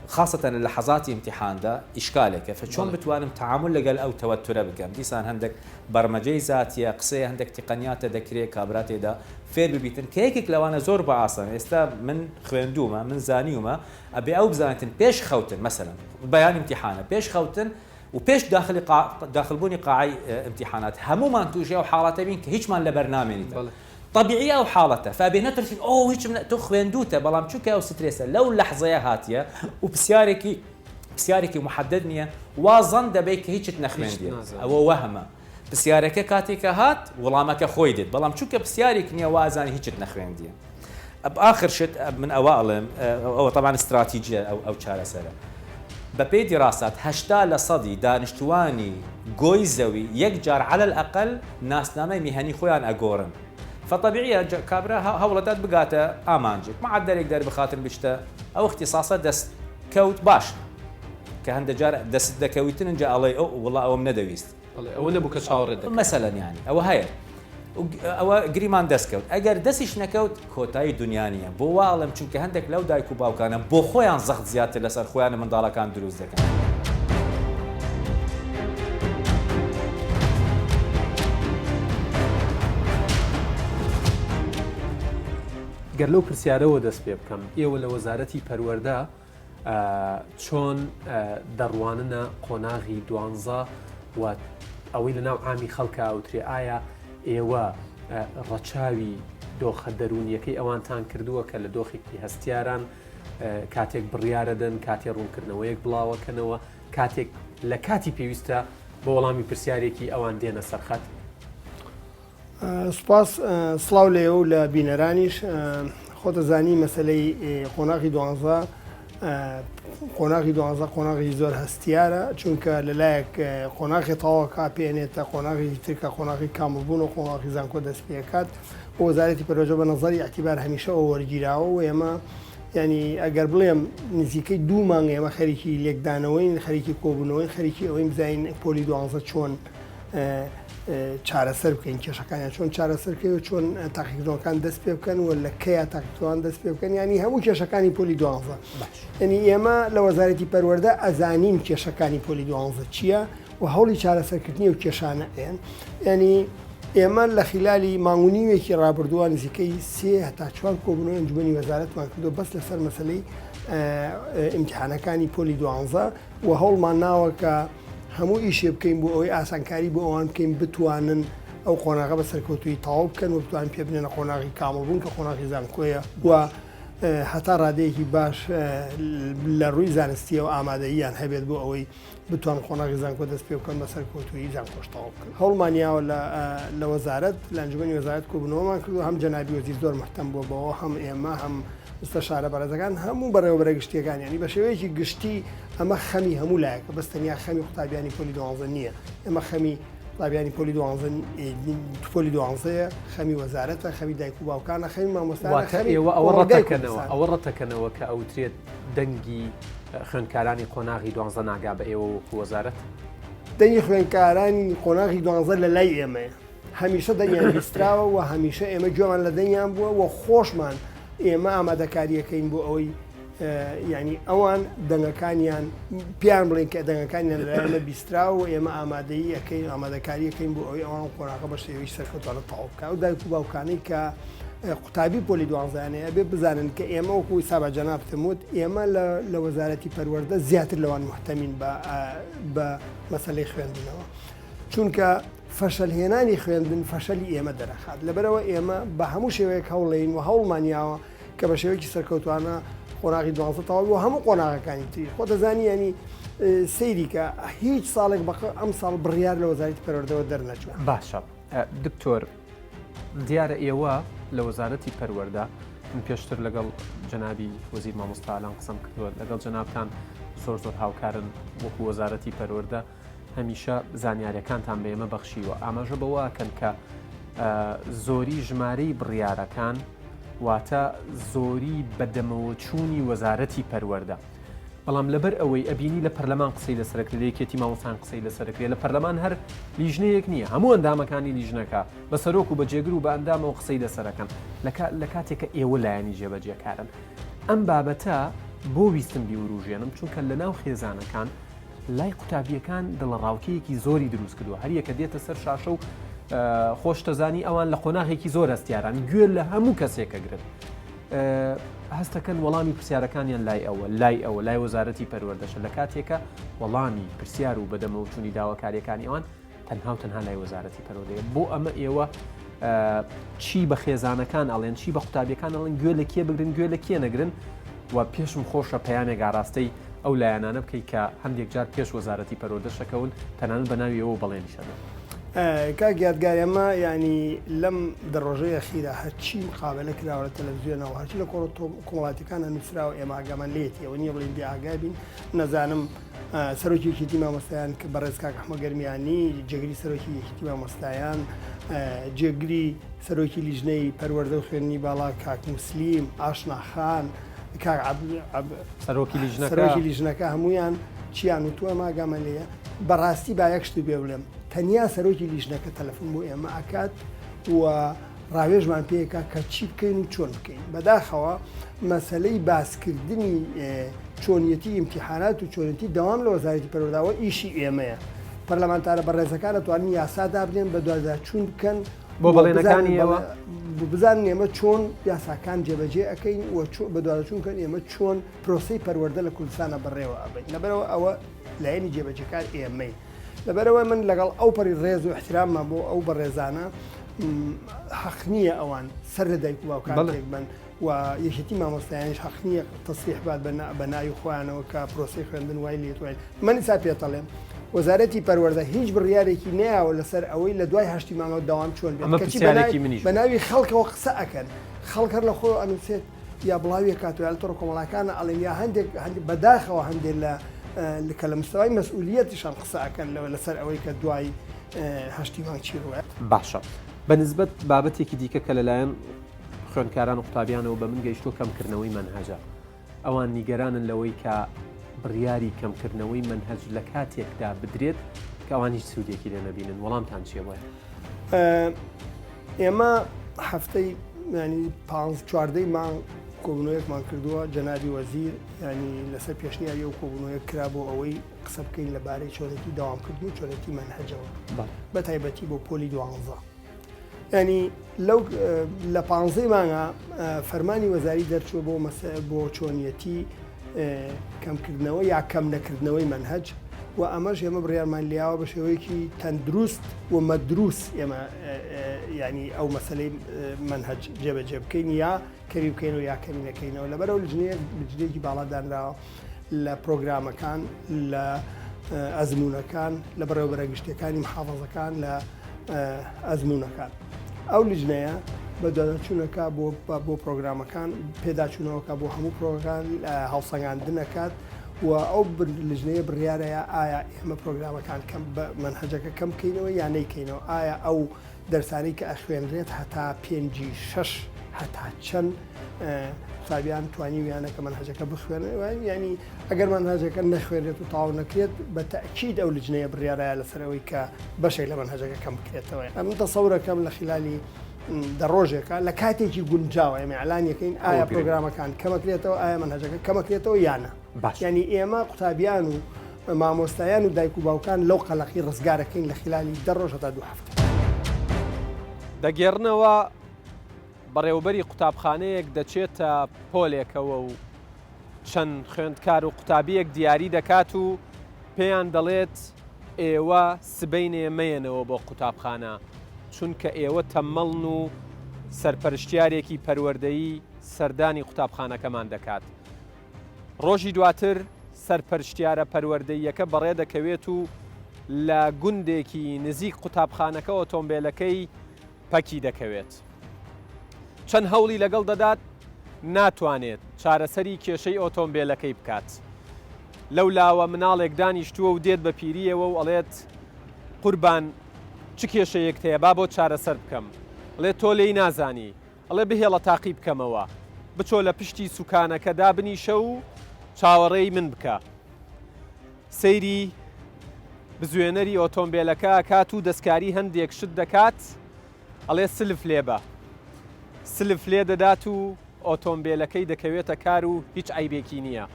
خاصەتەن لە لەحەزاتی ئیمتیحاندا ئیشکالێکە فە چۆن بتوانم تەعامول لەگەل ئەو تەوەتورە بکەم دیسان هەندێک بەرمەجەی زاتیە قسەیە هەندێک تقەنیاتە دەکرێ کابرا تێدا فێر ببیتن کە یەکێک لەوانە زۆر بە ئاسان ئێستا من خوێندوومە من زانیومە ئەبێ ئەو بزانێتن پێش خەوتن مەسەلەن بەیان ئیمتیحانە پێش خەوتن و پێش داخلی قا داخل بوونی قاعەی ئیمتیحانات هەموومان تووشی ئەو حاڵەتە بین کە هیچمان لەبەر نامێنیتەوە تەبیعیە ئەو حاڵەتە فابێ نەترسین ئۆ هیچم نە تۆ خوێندووتە بەڵام چونکە ئەو سترێسە لەو لەحزەیە هاتیە و پرسیارێکی پرسیارێکی محدد نییە وا زەن دەبێت کە هیچت نەخوێندیە ئەوە وەهمە پرسیارەکە کاتێک کە هات وڵامەکە خۆی دێت بەڵام چونکە پرسیارێک نییە وازانی هیچت نەخوێندیە ئاخر شت من ئەوە ئەڵێم ئەوە تەبان استراتیجیە ئەو ئەو چارەسەرە بەپێی دیراسات 80 لە سەدی دانیشتوانی گۆی زەوی یەک جار عەلە الأقل ناسنامەی میهەنی خۆیان ئەگۆڕن فەتەبیعیە کابرا هەوڵەدات بگاتە ئامانجێک معەدەلێک دەربخاتن بچتە ئەو اختصاصە دەست کەوت باش کە هەندە جار دەست دەکەویتن ئینجا ئەڵێی ئەو وڵا ئەوەم نەدەویست بەڵێ ئەوە نەبوو کە چاوەڕێت دەکرد. مەسەلەن یانی ئەوە هەیە ئەوە گریمان دەست کەوت ئەگەر دەستیش نەکەوت کۆتایی دنیا نییە بۆ وا ئەڵێم چونکە هەندێک لەو دایک و باوکانە بۆ خۆیان زەخت زیاتر لەسەر خۆیان و منداڵەکان دروست دەکەن. گەر لەو پرسیارەوە دەست پێ بکەم ئێوە لە وەزارەتی پەروەردە چۆن دەڕواننە قۆناغی دوانزە و ئەوەی لە ناو عامی خەڵکا ئەوترێ ئایا ئێوە ڕەچاوی دۆخە دەروونیەکەی ئەوانتان کردووە کە لە دۆخێکی هەستیاران؟ کاتێک بڕیارەدەن کاتێ ڕوونکردنەوەیەک بڵاوەکەنەوە کاتێک لە کاتی پێویستە بۆ وەڵامی پرسیارێکی ئەوان دێنە سەرخەت؟ سوپاس سڵاو لە ئێوە و لە بینەرانیش خۆتەزانی مەسلەی قۆناغی دوانزە قۆناغی دوانزە قۆناغی زۆر هەستیارە چونکە لەلایەک قۆناغی تەواوکە پێنێتە قۆناغی ترکە قۆناغی کامڵبوون و قۆناغی زانکۆ دەست پێکات وەزارەتی پەروەردە بە نەزەری ئیعتیبار هەمیشە ئەوە وەرگیراوە و ئێمە یانی ئەگەر بڵێم نزیکەی دوو مانگ ئێمە خەریکی لێکدانەوەین خەریکی کۆبوونەوەین خەریکی ئەوەین بزانین پۆلی دوانزە چۆن چارەسەر بکەین کێشەکانیان چۆن چارەسەر بکەین و چۆن تاقیکردنەوەکان دەست پێ بکەن و لە کەیا تاقیکردنەوەکان دەست پێ بکەن یانی هەموو کێشەکانی پۆلی دوانزە یعنی ئێمە لە وەزارەتی پەروەردە ئەزانین کێشەکانی پۆلی دوانزە چییە و هەوڵی چارەسەرکردنی ئەو کێشانە ئەیەن یعنی ئێمە لە خلالی مانگ و نیوێکی ڕابردووە نزیکەی سێ هەتا چوار کۆبوونەوەی ئەنجومەنی وەزارەتمان کردووە بەس لەسەر مەسەلەی ئیمتیحانەکانی پۆلی دوانزە و هەوڵمان ناوە کە هەموو ئیشێ بکەین بۆ ئەوەی ئاسانکاری بۆ ئەوان بکەین بتوانن ئەو قۆناغە بە سەرکەوتوویی تەواو بکەن و بتوانن پێ بنێنە قۆناغی کامڵبوون کە قۆناغی زانکۆیە و هەتا ڕادەیەکی باش لە ڕووی زانستیەوە ئامادەییان هەبێت بۆ ئەوەی بتوان قۆناغی زانکۆ دەست پێ بکەن بە سەرکەوتوویی زانکۆش تەواو بکەن. هەوڵمان یاوە لە لە وەزارەت، لە ئەنجومەنی وەزارەت کۆبوونەوەمان کردووە، هەم جەنابی وەزیر زۆر مهتەم بووە بەوە، هەم ئێمە، هەم مستەشارە بەڕێزەکان، هەموو بەڕێوەبەرە گشتییەکان، یانی بە شێوەیەکی گشتی ئەمە خەمی هەموو لایەکە، بەس تەنیا خەمی قوتابیانی پۆلی دوانزە نییە، ئێمە خەمی قوتابیانی پۆلی دوانزە پۆلی دوانزەیە، خەمی وەزارەتە، خەمی دایک و باوکانە، خەمی مامۆستایانە، واتە خەمی ئێوە ئەوە کۆمەڵگای ڕەتەکەنەوە، کوردستانە. ئەوە ڕەتەکەنەوە کە ئەوترێت دەنگی خوێندکارانی قۆناغی دوانزە ناگا بە ئێوە وەکو وەزارەت؟ دەنگی خوێندکارانی قۆناغی دوانزە لە لای ئێمەیە. هەمیشە دەنگیان بیستراوە و هەمیشە ئێمە گوێمان لە دەنگیان بووە و خۆشمان ئێمە ئامادەکاریەکەین بۆ ئەوەی یعنی ئەوان دەنگەکانیان پیان بڵێن کە دەنگەکانیان لە ئێمە بیستراوە و ئێمە ئامادەیی ئەەکەین ئامادەکاریەکەین بۆ ئەوەی ئەوان قۆناغە بە شێوەی سەرکەوتوانە تەواو بکە و دایک و باوکانەی کە قوتابی پۆلی دوانزەیان هەیە ئەبێ بزانن کە ئێمە وەکو سابا جەنابتم وت ئێمە لە وەزارەتی پەروەردە زیاتر لەوان مهتەمین بە بە مەسەلەی خوێندنەوە چونکە فەشەلهێنانی خوێندن فەشەلی ئێمە دەرەخات لەبەرەوە ئێمە بە هەموو شێوەیەک هەوڵین و هەوڵمان یاوە کە بە شێوەیەکی سەرکەوتوانە قۆناغی دوانزە تەواو بۆ هەموو قۆناغەکانی تری خۆ دەزانی ینی سەیری کە هیچ ساڵێک بە ئەم ساڵ بڕیار لە وەزارەتی پەروەردەوە دەرنەچووە. باشە دکتۆر دیارە ئێوە لە وەزارەتی پەروەردە من پێشتر لەگەڵ جەنابی وەزیر مامۆستا ئالان قسەم کردووە لەگەڵ جەنابتان زۆر زۆر هاوکارن وەکو وەزارەتی پەروەردە هەمیشە زانیاریەکانتان بە ئێمە بەخشیوە ئاماژە بەوە ئەکەن کە زۆری ژمارەی بڕیارەکان واتە زۆری بەدەمەوەچوونی وەزارەتی پەروەردە بەڵام لەبەر ئەوەی ئەبینی لە پەرلەمان قسەی لەسەرەکرێ لە یەکێتی مامۆستایان قسەی لەسەرەکرێ لە پەرلەمان هەر لیژنەیەک نییە هەموو ئەندامەکانی لیژنەکە بە سەرۆک و بە جێگر و بە ئەندامەوە قسەی لەسەرەکەن لە کاتێک کە ئێوە لایەنی جێبەجێکارن ئەم بابەتە بۆ ویستم بیوروژێنم چونکە لە ناو خێزانەکان لای قوتابیەکان دڵەڕاوکێیەکی زۆری دروست کردووە هەریەکە دێتە سەر شاشە و خۆشتەزانی ئەوان لە قۆناغێکی زۆر هەستیاران گوێ لە هەموو کەسێکە گرن هەستەکەن وەڵامی پرسیارەکانیان لای ئەوە لای ئەوە لای وەزارەتی پەروەردەشە لە کاتێکە وەڵامی پرسیار و بەدەمەوەچوونی داواکاریەکانی ئەوان تەنها و تەنها لای وەزارەتی پەروەردەیە بۆ ئەمە ئێوە چی بە خێزانەکان ئەڵێن چی بە قوتابیەکان ئەڵێن گوێ لە کێ بگرن گوێ لە کێ نەگرن و پێشم خۆشە پەیامێک ئاراستەی ئەو لایەنانە بکەیت کە هەندێک جار پێش وەزارەتی پەروەردەش ئەکەون تەنانەت بە ناوی ئێوە بەڵێنیش ئەدەن. کاک یادگار ئێمە یانی لەم دە ڕۆژەی ئەخیرا هەرچی مقابەلە کراوە لە تەلەفزیۆنەوە هەرچی لە کۆڕە کۆمەڵاتیەکانە نووسراوە ئێمە ئاگامان لێیەتی ئەوە نییە بڵێین بێ ئاگا بین نەزانم سەرۆکی یەکێتی مامۆستایان کە بەڕێز کاک ئەحمە گەرمیانی جێگری سەرۆکی یەکێتی مامۆستایان جێگری سەرۆکی لیژنەی پەروەردە و خوێندنی باڵا کاک موسلیم ئاشنا خان کاک سەرۆکی لیژنەکە سەرۆکی لیژنەکە هەمویان چیان وتووە ئێمە ئاگامان لێیە بەڕاستی با یەک شت پێ بڵێم تەنیا سەرۆکی لیژنەکە تەلەفۆن بۆ ئێمە ئەکات و ڕاوێژمان پێکا کە چی بکەین و چۆن بکەین بەداخەوە مەسەلەی باسکردنی چۆنیەتی ئیمتیحانات و چۆنیەتی دەوام لە وەزارەتی پەروەردەوە ئیشی ئێمەیە پەرلەمانتارە بەڕێزەکان ئەتوانن یاسا دابنێن بەدواداچوون بکەن بۆ بەڵێنەکانی ئێوە بزانن ئێمە چۆن یاساکان جێبەجێ ئەەکەین و بەدواداچوون بکەن ئێمە چۆن پرۆسەی پەروەردە لە کوردستانە بەڕێوە ئەبەین لەبەرەوە ئەوە لایەنی جێبەجێکار ئێمەین لەبەرئەوە من لەگەڵ ئەو پەڕی ڕێز و ئیحتراممان بۆ ئەو بەڕێزانە حەق نییە ئەوان سەر لە دایک و باوکان تێک بەن. و یەکێتی مامۆستایانیش حەق نییە تەسریح بات بە ناوی خۆیانەوە کە پرۆسەی خوێندن وای لێت وای من ئیسا پێتەڵێم وەزارەتی پەروەردە هیچ بڕیارێکی نەیاوە لەسەر ئەوەی لە دوای هەشتی مانگەوە دەوام چۆن بێت ئەمە کەچی پرسیارێکی منیش بە ناوی خەڵکەوە قسە ئەکەن خەڵک هەر لە خۆی ئەنووسێت یا بڵاوی کاتەوە یا لە تۆڕە کۆمەڵاکانە ئەڵێن یا هەندێک هەندێک بەداخەوە هەندێک لە کە لە مستەوای مەسئولیەتیشان قسە ئەکەن لەوە لەسەر ئەوەی کە دوای هەشتی مانگ چی ڕووە. باشە بە نسبەت بابەتێکی دیکە کە لەلایەن خوێندکاران و قوتابیانەوە بە من گەیشتووە کەمکردنەوەی مەنهەجە. ئەوان نیگەرانن لەوەی کە بڕیاری کەمکردنەوەی مەنهەج لە کاتێکدا بدرێت کە ئەوان هیچ سوودێکی لێ نەبینن. وەڵامتان چییە بۆیان؟ ئێمە هەفتەی ینی پانز چواردەی مانگ کۆبوونەوەیەکمان کردووە جەنابی وەزیر ینی لەسەر پێشنیاری ئەو کۆبوونەوەیە کرا بۆ ئەوەی قسە بکەین لەبارەی چۆنێتی دەوامکردن و چۆنێتی مەنهەجەوە بە تایبەتی بۆ پۆلی دوانزە. ینی لەو لە پانزەی مانگا فەرمانی وەزاری دەرچووە بۆ مەسە بۆ چۆنیەتی کەمکردنەوە یا کەم نەکردنەوەی مەنهەج و ئەمەش ئێمە بڕیارمان لیاوە بە شێوەیەکی تەندروست و مەدروس ئێمە ینی ئەو مەسلەی مەنهەج جێبەجێ بکەین یا کەمی بکەین و یا کەمی نەکەینەوە لەبەرەوە لجنەیەک لجنەیەکی باڵا دانراوە لە پرۆگرامەکان لە ئەزموونەکان لە بەڕێوەبەرە گشتیەکانی محافەزەکان لە ئەزموونەکان. ئەو لیژنەیە بەدواداچوونەکە بۆ بۆ پرۆگرامەکان پێداچوونەوەکە بۆ هەموو پرۆگرامەکان هەڵسەنگاندنەکات و ئەو لیژنەیە بڕیارەیە ئایا ئێمە پرۆگرامەکان کەم بە مەنهەجەکە کەم بکەینەوە یا نەیکەینەوە ئایا ئەو دەرسانەی کە ئەخوێنرێت هەتا پێنجی شەش هەتا چەند قوتابیان توانیویانە کە مەنهەجەکە بخوێنن یعنی ئەگەر مەنهەجەکە نەخوێنرێت و تەواو نەکرێت بە تەئکید ئەو لجنەیە بڕیارایە لەسەر ئەوەی کە بەشێک لە مەنهەجەکە کەم بکرێتەوە ئەمن تەسەورەکەم لە خلالی دە ڕۆژێکە لە کاتێکی گونجاوە ئێمە ئیعلانیەکەین ئایا پرۆگرامەکان کەمەکرێتەوە ئایا مەنهەجەکە کەمەکرێتەوە یانە باش ینی ئێمە قوتابیان و مامۆستایان و دایک و باوکان لەو قەلەقی ڕزگارەکەین لە خلالی دە ڕۆژ هەتا دوو هەفتە. دەگێڕنەوە بەڕێوەبەری قوتابخانەیەک دەچێتە پۆلێکەوە و چەند خوێندکار و قوتابییەک دیاری دەکات و پێیان دەڵێت ئێوە سبەینێ مەیەنەوە بۆ قوتابخانە چونکە ئێوە تەممەڵن و سەرپەرشتیارێکی پەروەردەیی سەردانی قوتابخانەکەمان دەکات. ڕۆژی دواتر سەرپەرشتیارە پەروەردەییەکە بەڕێدەکەوێت و لە گوندێکی نزیک قوتابخانەکە ئۆتۆمبێلەکەی پەکی دەکەوێت. چەند هەوڵی لەگەڵ دەدات ناتوانێت چارەسەری کێشەی ئۆتۆمبێلەکەی بکات. لەو لاوە مناڵێک دانیشتووە و دێت بە پیرییەوە و ئەڵێت قوربان چ کێشەیەکت هەیە با بۆت چارەسەر بکەم. ئەڵێت تۆ لێی نازانی. ئەڵێ بهێڵە تاقی بکەمەوە. بچۆ لە پشتی سوکانەکە دابنیشە و چاوەڕێی من بکە. سەیری بزوێنەری ئۆتۆمبێلەکە ئەکات و دەستکاری هەندێک شت دەکات، ئەڵێ سلف لێبە. سلف لێ دەدات و ئۆتۆمبێلەکەی دەکەوێتە کار و هیچ عەیبێکی نییە.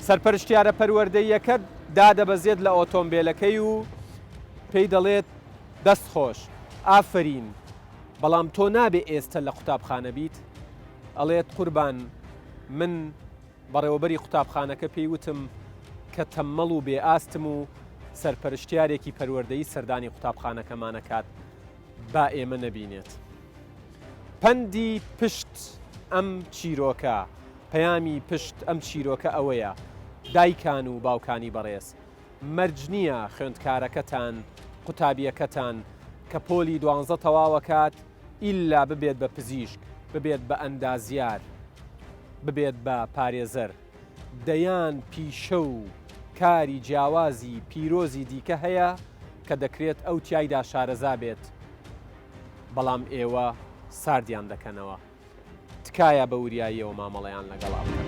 سەرپەرشتیارە پەروەردەییەکە دادەبەزێت لە ئۆتۆمبێلەکەی و پێی دەڵێت دەست خۆش، ئافەرین، بەڵام تۆ نابێ ئێستە لە قوتابخانە بیت؟ ئەڵێت قوربان من بەڕێوەبەری قوتابخانەکە پێی وتم کە تەممەڵ و بێ ئاستم و سەرپەرشتیارێکی پەروەردەیی سەردانی قوتابخانەکەمان ئەکات با ئێمە نەبینێت. پەندی پشت ئەم چیرۆکە، پەیامی پشت ئەم چیرۆکە ئەوەیە، دایکان و باوکانی بەڕێز، مەرج نییە خوێندکارەکەتان، قوتابییەکەتان کە پۆلی دوانزە تەواوەکات ئیللا ببێت بە پزیشک، ببێت بە ئەندازیار، ببێت بە پارێزەر. دەیان پیشە و کاری جیاوازی پیرۆزی دیکە هەیە کە دەکرێت ئەو تیایدا شارەزا بێت، بەڵام ئێوە ساردیان دەکەنەوە. تکایە بە وریاییەوە مامەڵەیان لەگەڵا بکەن.